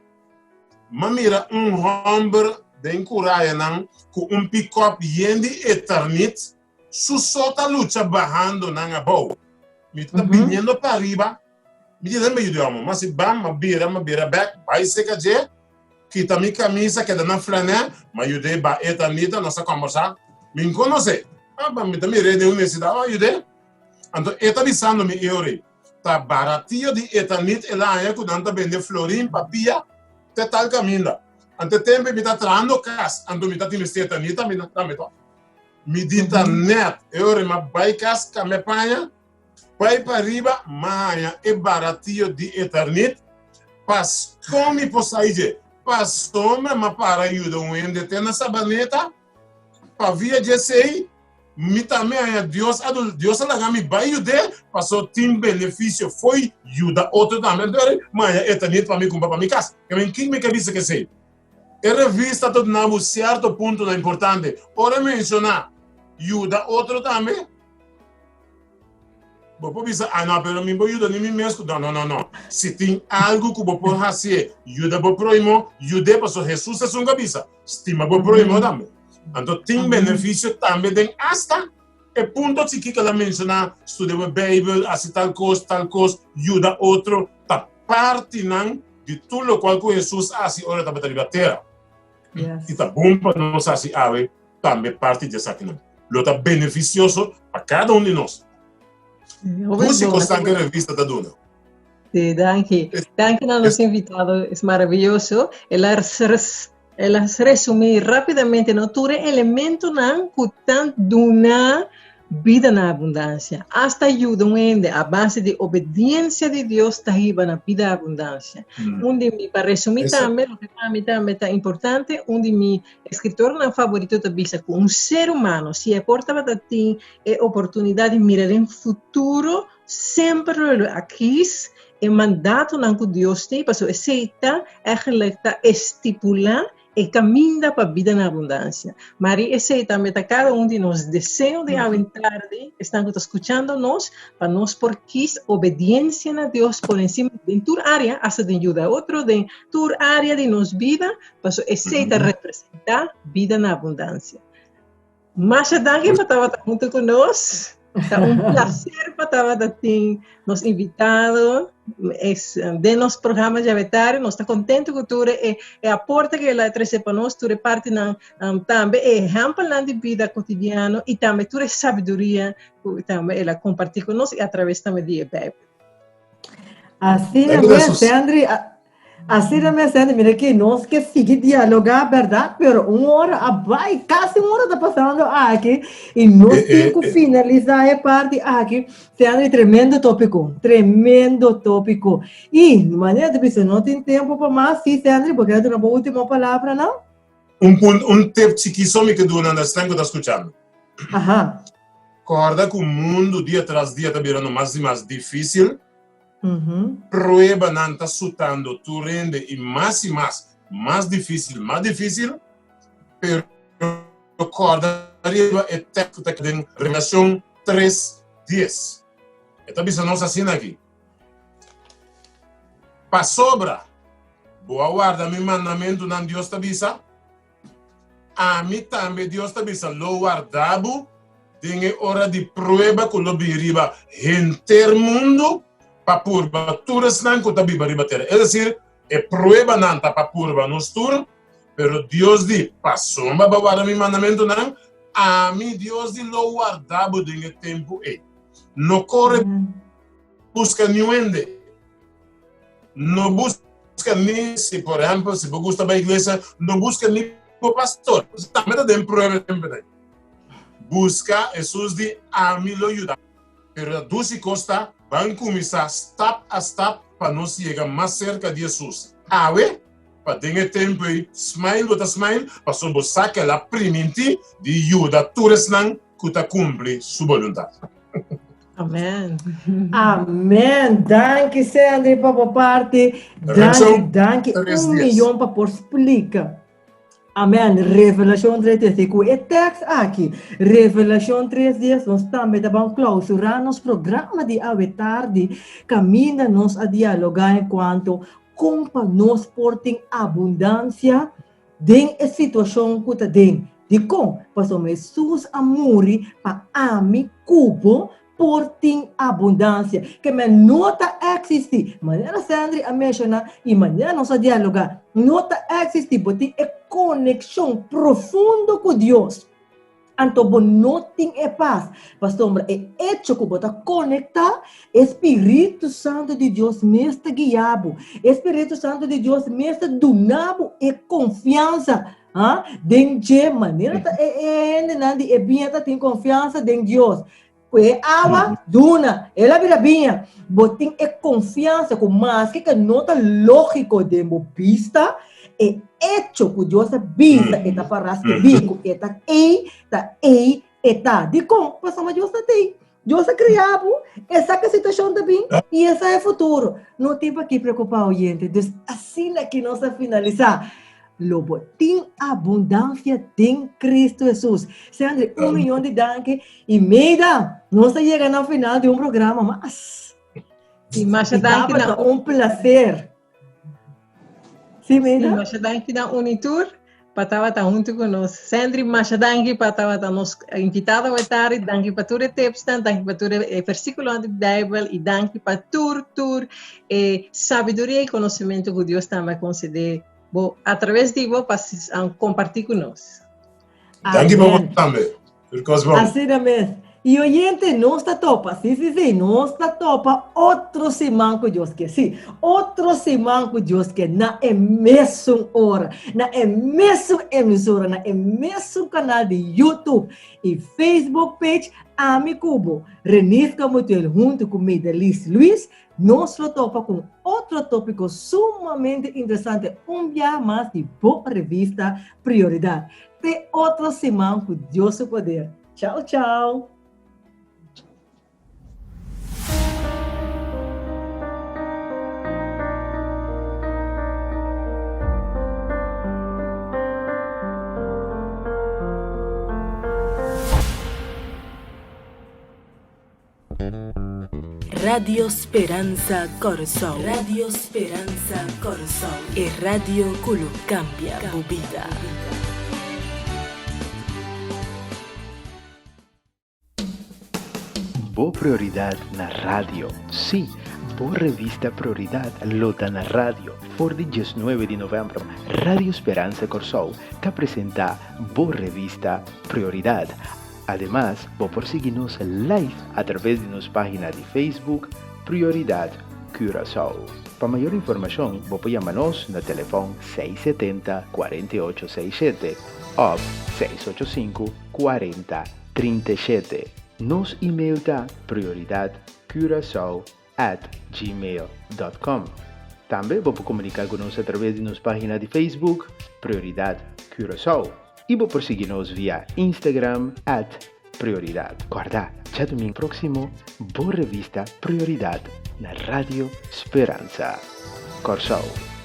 [SPEAKER 6] mi a mira un hòmber den kurayanan ku un pikòp yen di eternit, Su so ta lucha bahando nan abou. Mi ta biniendo pa riba. Mi di nan medio di homo. Ma si bam, ma bira, ma bira bek, bai seka dje, kita mi camisa, keda na flanè, ma yud'é ba e ta nita, nos a combersa. Mi n'conoce. Ah, ba mi ta mir'é den un necesidad, oh, yud'é. Anto e ta bisando mi e ora ei, ta baratio di etanit el a haña cu nan ta bende florin pa pia te tal caminda. Anto e tempo mi ta trahando kas, anto mi ta tin mester eternit tambe tambe to. Mi di ta net e ora mi a bai kas kambia paña, bai pa riba m'a haña e baratio di eternit, paskon mi por sai dje? Pasobra m'a para yuda un hende te na Sabaneta, pa via dje esei Mi tambe haña Dios a Dios a laga mi bai yud'é paso tin benefisio fo'i yuda otro tambe. Anto eri mi haña eternit pa mi kumpra pa mi kas. Ke men kin mi ke bisa kesei? E revista ta duna bo sierto puntonan importante. Ora e menshoná yuda otro tambe, bo por bisa, ah no, pero mi por yuda ni mi mes ku. No, no, no, no. Si tin algu ku bo por hasié, yuda bo próhimo, yud'é paso Hesus esun ku a bisa, stima bo próhimo tambe. Anto tin benefisio tambe den asta e punto chikí ku el a menshoná, studia bo Beibel, hasi tal kos, tal kos, yuda otro, ta partinan di tur lokual ku Hesus a hasi ora e tabata riba tera. I ta bon pa nos hasi awe tambe parti di esakinan. Lo ta benefisioso pa kada un di nos. Dushi kosnan ku e revista ta duna.
[SPEAKER 5] Sí, danki. Danki na nos invitado, es maraviyoso. El a El a resumí rápidamente no tur e elementonan ku ta duna bida na abundansia. Asta yuda un hende a base di obediensia di Dios ta hiba na bida abundansia. Mm. Un di mi, pa resumí tambe, loke pa mi tambe ta importante, un di mi eskritornan favorito ta bisa ku un ser humano, si e por tabata tin e oportunidat di mira den futuro, semper lo a kis E mandatonan ku Dios tin, pasobra esei ta eigenlijk ta estipulá e kaminda pa bida na abundansia. Mari esei tambe ta kada un di nos deseo di awe tardi, esnan ku ta skuchando nos, pa nos por kis obediensia na Dios por ensima den tur área, asta den yuda otro, den tur área di nos bida, pasobra esei ta representá bida na abundansia. Masha danki pa tabata huntu ku nos. Ta un placer pa tabata tin nos invitado es den nos programa Diabetario. Nos ta contento ku tur e, e aporte que el a trece pa nos, tur e partinan um, tambe e ejempelnan di vida cotidiano y tambe tur e sabiduria ku tambe el a comparti ku nos y a través tambe di e Bijbel.
[SPEAKER 7] Asina mes, Sandri, asina mes, Sandri, mira ki nos ke sigui dialogá, bèrdat? Pero un ora a bai, kasi un ora ta pasando aki, i nos eh, tin eh, ku eh. finalisá e parti aki. Sandri, tremendo tópiko, tremendo tópiko. I, manera ta bisa, no tin tempu pa mas, sí, Sandri, bo ke duna bo último palabra, no?
[SPEAKER 6] Un, un, un tip chikí so mi ke duna na esnan ku ta skuchando.
[SPEAKER 7] Aha.
[SPEAKER 6] Kòrda ku mundu dia tras dia ta birando mas i mas difísil. Pruebanan ta sutando tur hende i mas i mas, mas difísil, mas difísil. Pero kòrda riba e tèkst ku ta den Revelashon tres, dies. E ta bisa nos asina aki, Pasobra bo a warda mi mandamentunan, Dios ta bisa, Ami tambe, Dios ta bisa, lo warda bo den e ora di prueba ku lo bin riba henter mundu pa purba tur esnan ku ta biba riba tera. Es desir, e pruebanan ta pa purba nos tur, pero Dios di, Pasobra bo a warda mi mandamentunan, ami, Dios di, lo warda bo den e tempu ei. No kore buska niun hende. No buska ni, si por ehempel, si bo gusta bai iglesia, no buska ni bo pastor. Tambe ta den prueba semper dai. Buska Hesus di ami lo yuda. Pero ta dushi kos ta ban kuminsá stap a stap pa nos yega mas serka di Hesus. Awe, pa den e tempu ei smile bo ta smile pasobra bo sa ku el a primintí di yuda tur esnan ku ta kumpli su boluntat.
[SPEAKER 5] Amen.
[SPEAKER 7] Amen. Danki Sandy pa bo parti. Danki, danki un millón pa por splika. Amen. Revelashon 3.10. I ku e tekst aki, Revelashon 3.10, nos tambe ta ban klausurá nos programa di awe tardi, kaminda nos a dialogá en kuanto kon pa nos por tin abundansia Den e situashon ku ta den. Dikon? Pasobra Hesus a muri pa ami ku bo por tin abundansia. Ke men no ta eksistí, manera Sandri a menshoná i manera nos a dialogá, no ta eksistí bo tin e konekshon profundo ku Dios. Anto bo no tin e pas, pasobra e echo ku bo ta konektá, e Spiritu Santu di Dios mes ta guia bo, e Spiritu Santu di Dios mes ta duna bo e konfiansa, ha, den dje, manera ta e hendenan di e biña ta tin konfiansa den Dios. Ku e awa, duna, el a bira biña. Bo tin e konfiansa ku maske ke no ta lógiko den bo bista, e echo ku Dios a bisa e ta pará skibí ku e ta ei, ta ei e ta. Dikon? Pasobra Dios ta tei. Dios a krea bo, e sa ke situashon ta bin i e sa e futuro. No tin pa ki preokupá, oyente. Dus asina ki nos a finalisá. Lo bo tin abundansia den Cristo Jesus. Sandri, un miyon di danki. I Meida, nos a yega na final di un programa mas.
[SPEAKER 5] I masha danki na
[SPEAKER 7] un placer.
[SPEAKER 5] Sí, Meida? I masha danki na Unitur pa tabata huntu ku nos. Sandri, masha danki pa tabata nos invitada awe tardi. Danki pa tur e tipsnan, danki pa tur e versíkulonan di Bijbel i danki pa tur tur e sabiduria i konosementu ku Dios tambe a konsedé bo a traves di bo pa kompartí ku nos.
[SPEAKER 6] Danki pa bo tambe. Tur kos bon.
[SPEAKER 7] Asina mes. I oyente, nos ta topa, sí, sí, sí, nos ta topa otro siman ku Dios ke. Sí, otro siman ku Dios ke, na e mesun ora, na e mesun emisora, na e mesun kanal di YouTube i Facebook page, ami ku bo, Renisca Mutuel, huntu ku Medelis Luis, Nos lo topa ku un otro tópiko sumamente interesante un biaha mas di bo revista Prioridat. Te otro siman ku Dios su poder. Chao chao!
[SPEAKER 4] Radio Speransa Kòrsou. Radio Speransa Kòrsou. E radio ku lo kambia bo bida.
[SPEAKER 2] Bo Prioridad na radio. Sí, bo revista Prioridad lo ta na radio. For di diesnuebe di novèmber, Radio Speransa Kòrsou ta presentá bo revista Prioridad. Ademas, bo por sigui nos live a traves di nos pagina di Facebook Prioridad Curaçao. Pa mayor informashon bo por yama nos na telefòn 670 48 67 òf 685 40 37. Nos email ta prioridadcuracao at gmail dot com. Tambe bo por komuniká ku nos a traves di nos página di Facebook Prioridad Curaçao i bo por sigui nos via Instagram at Prioridad. Kòrda, djadumingu próksimo bo revista Prioridad na Radio Speransa Kòrsou.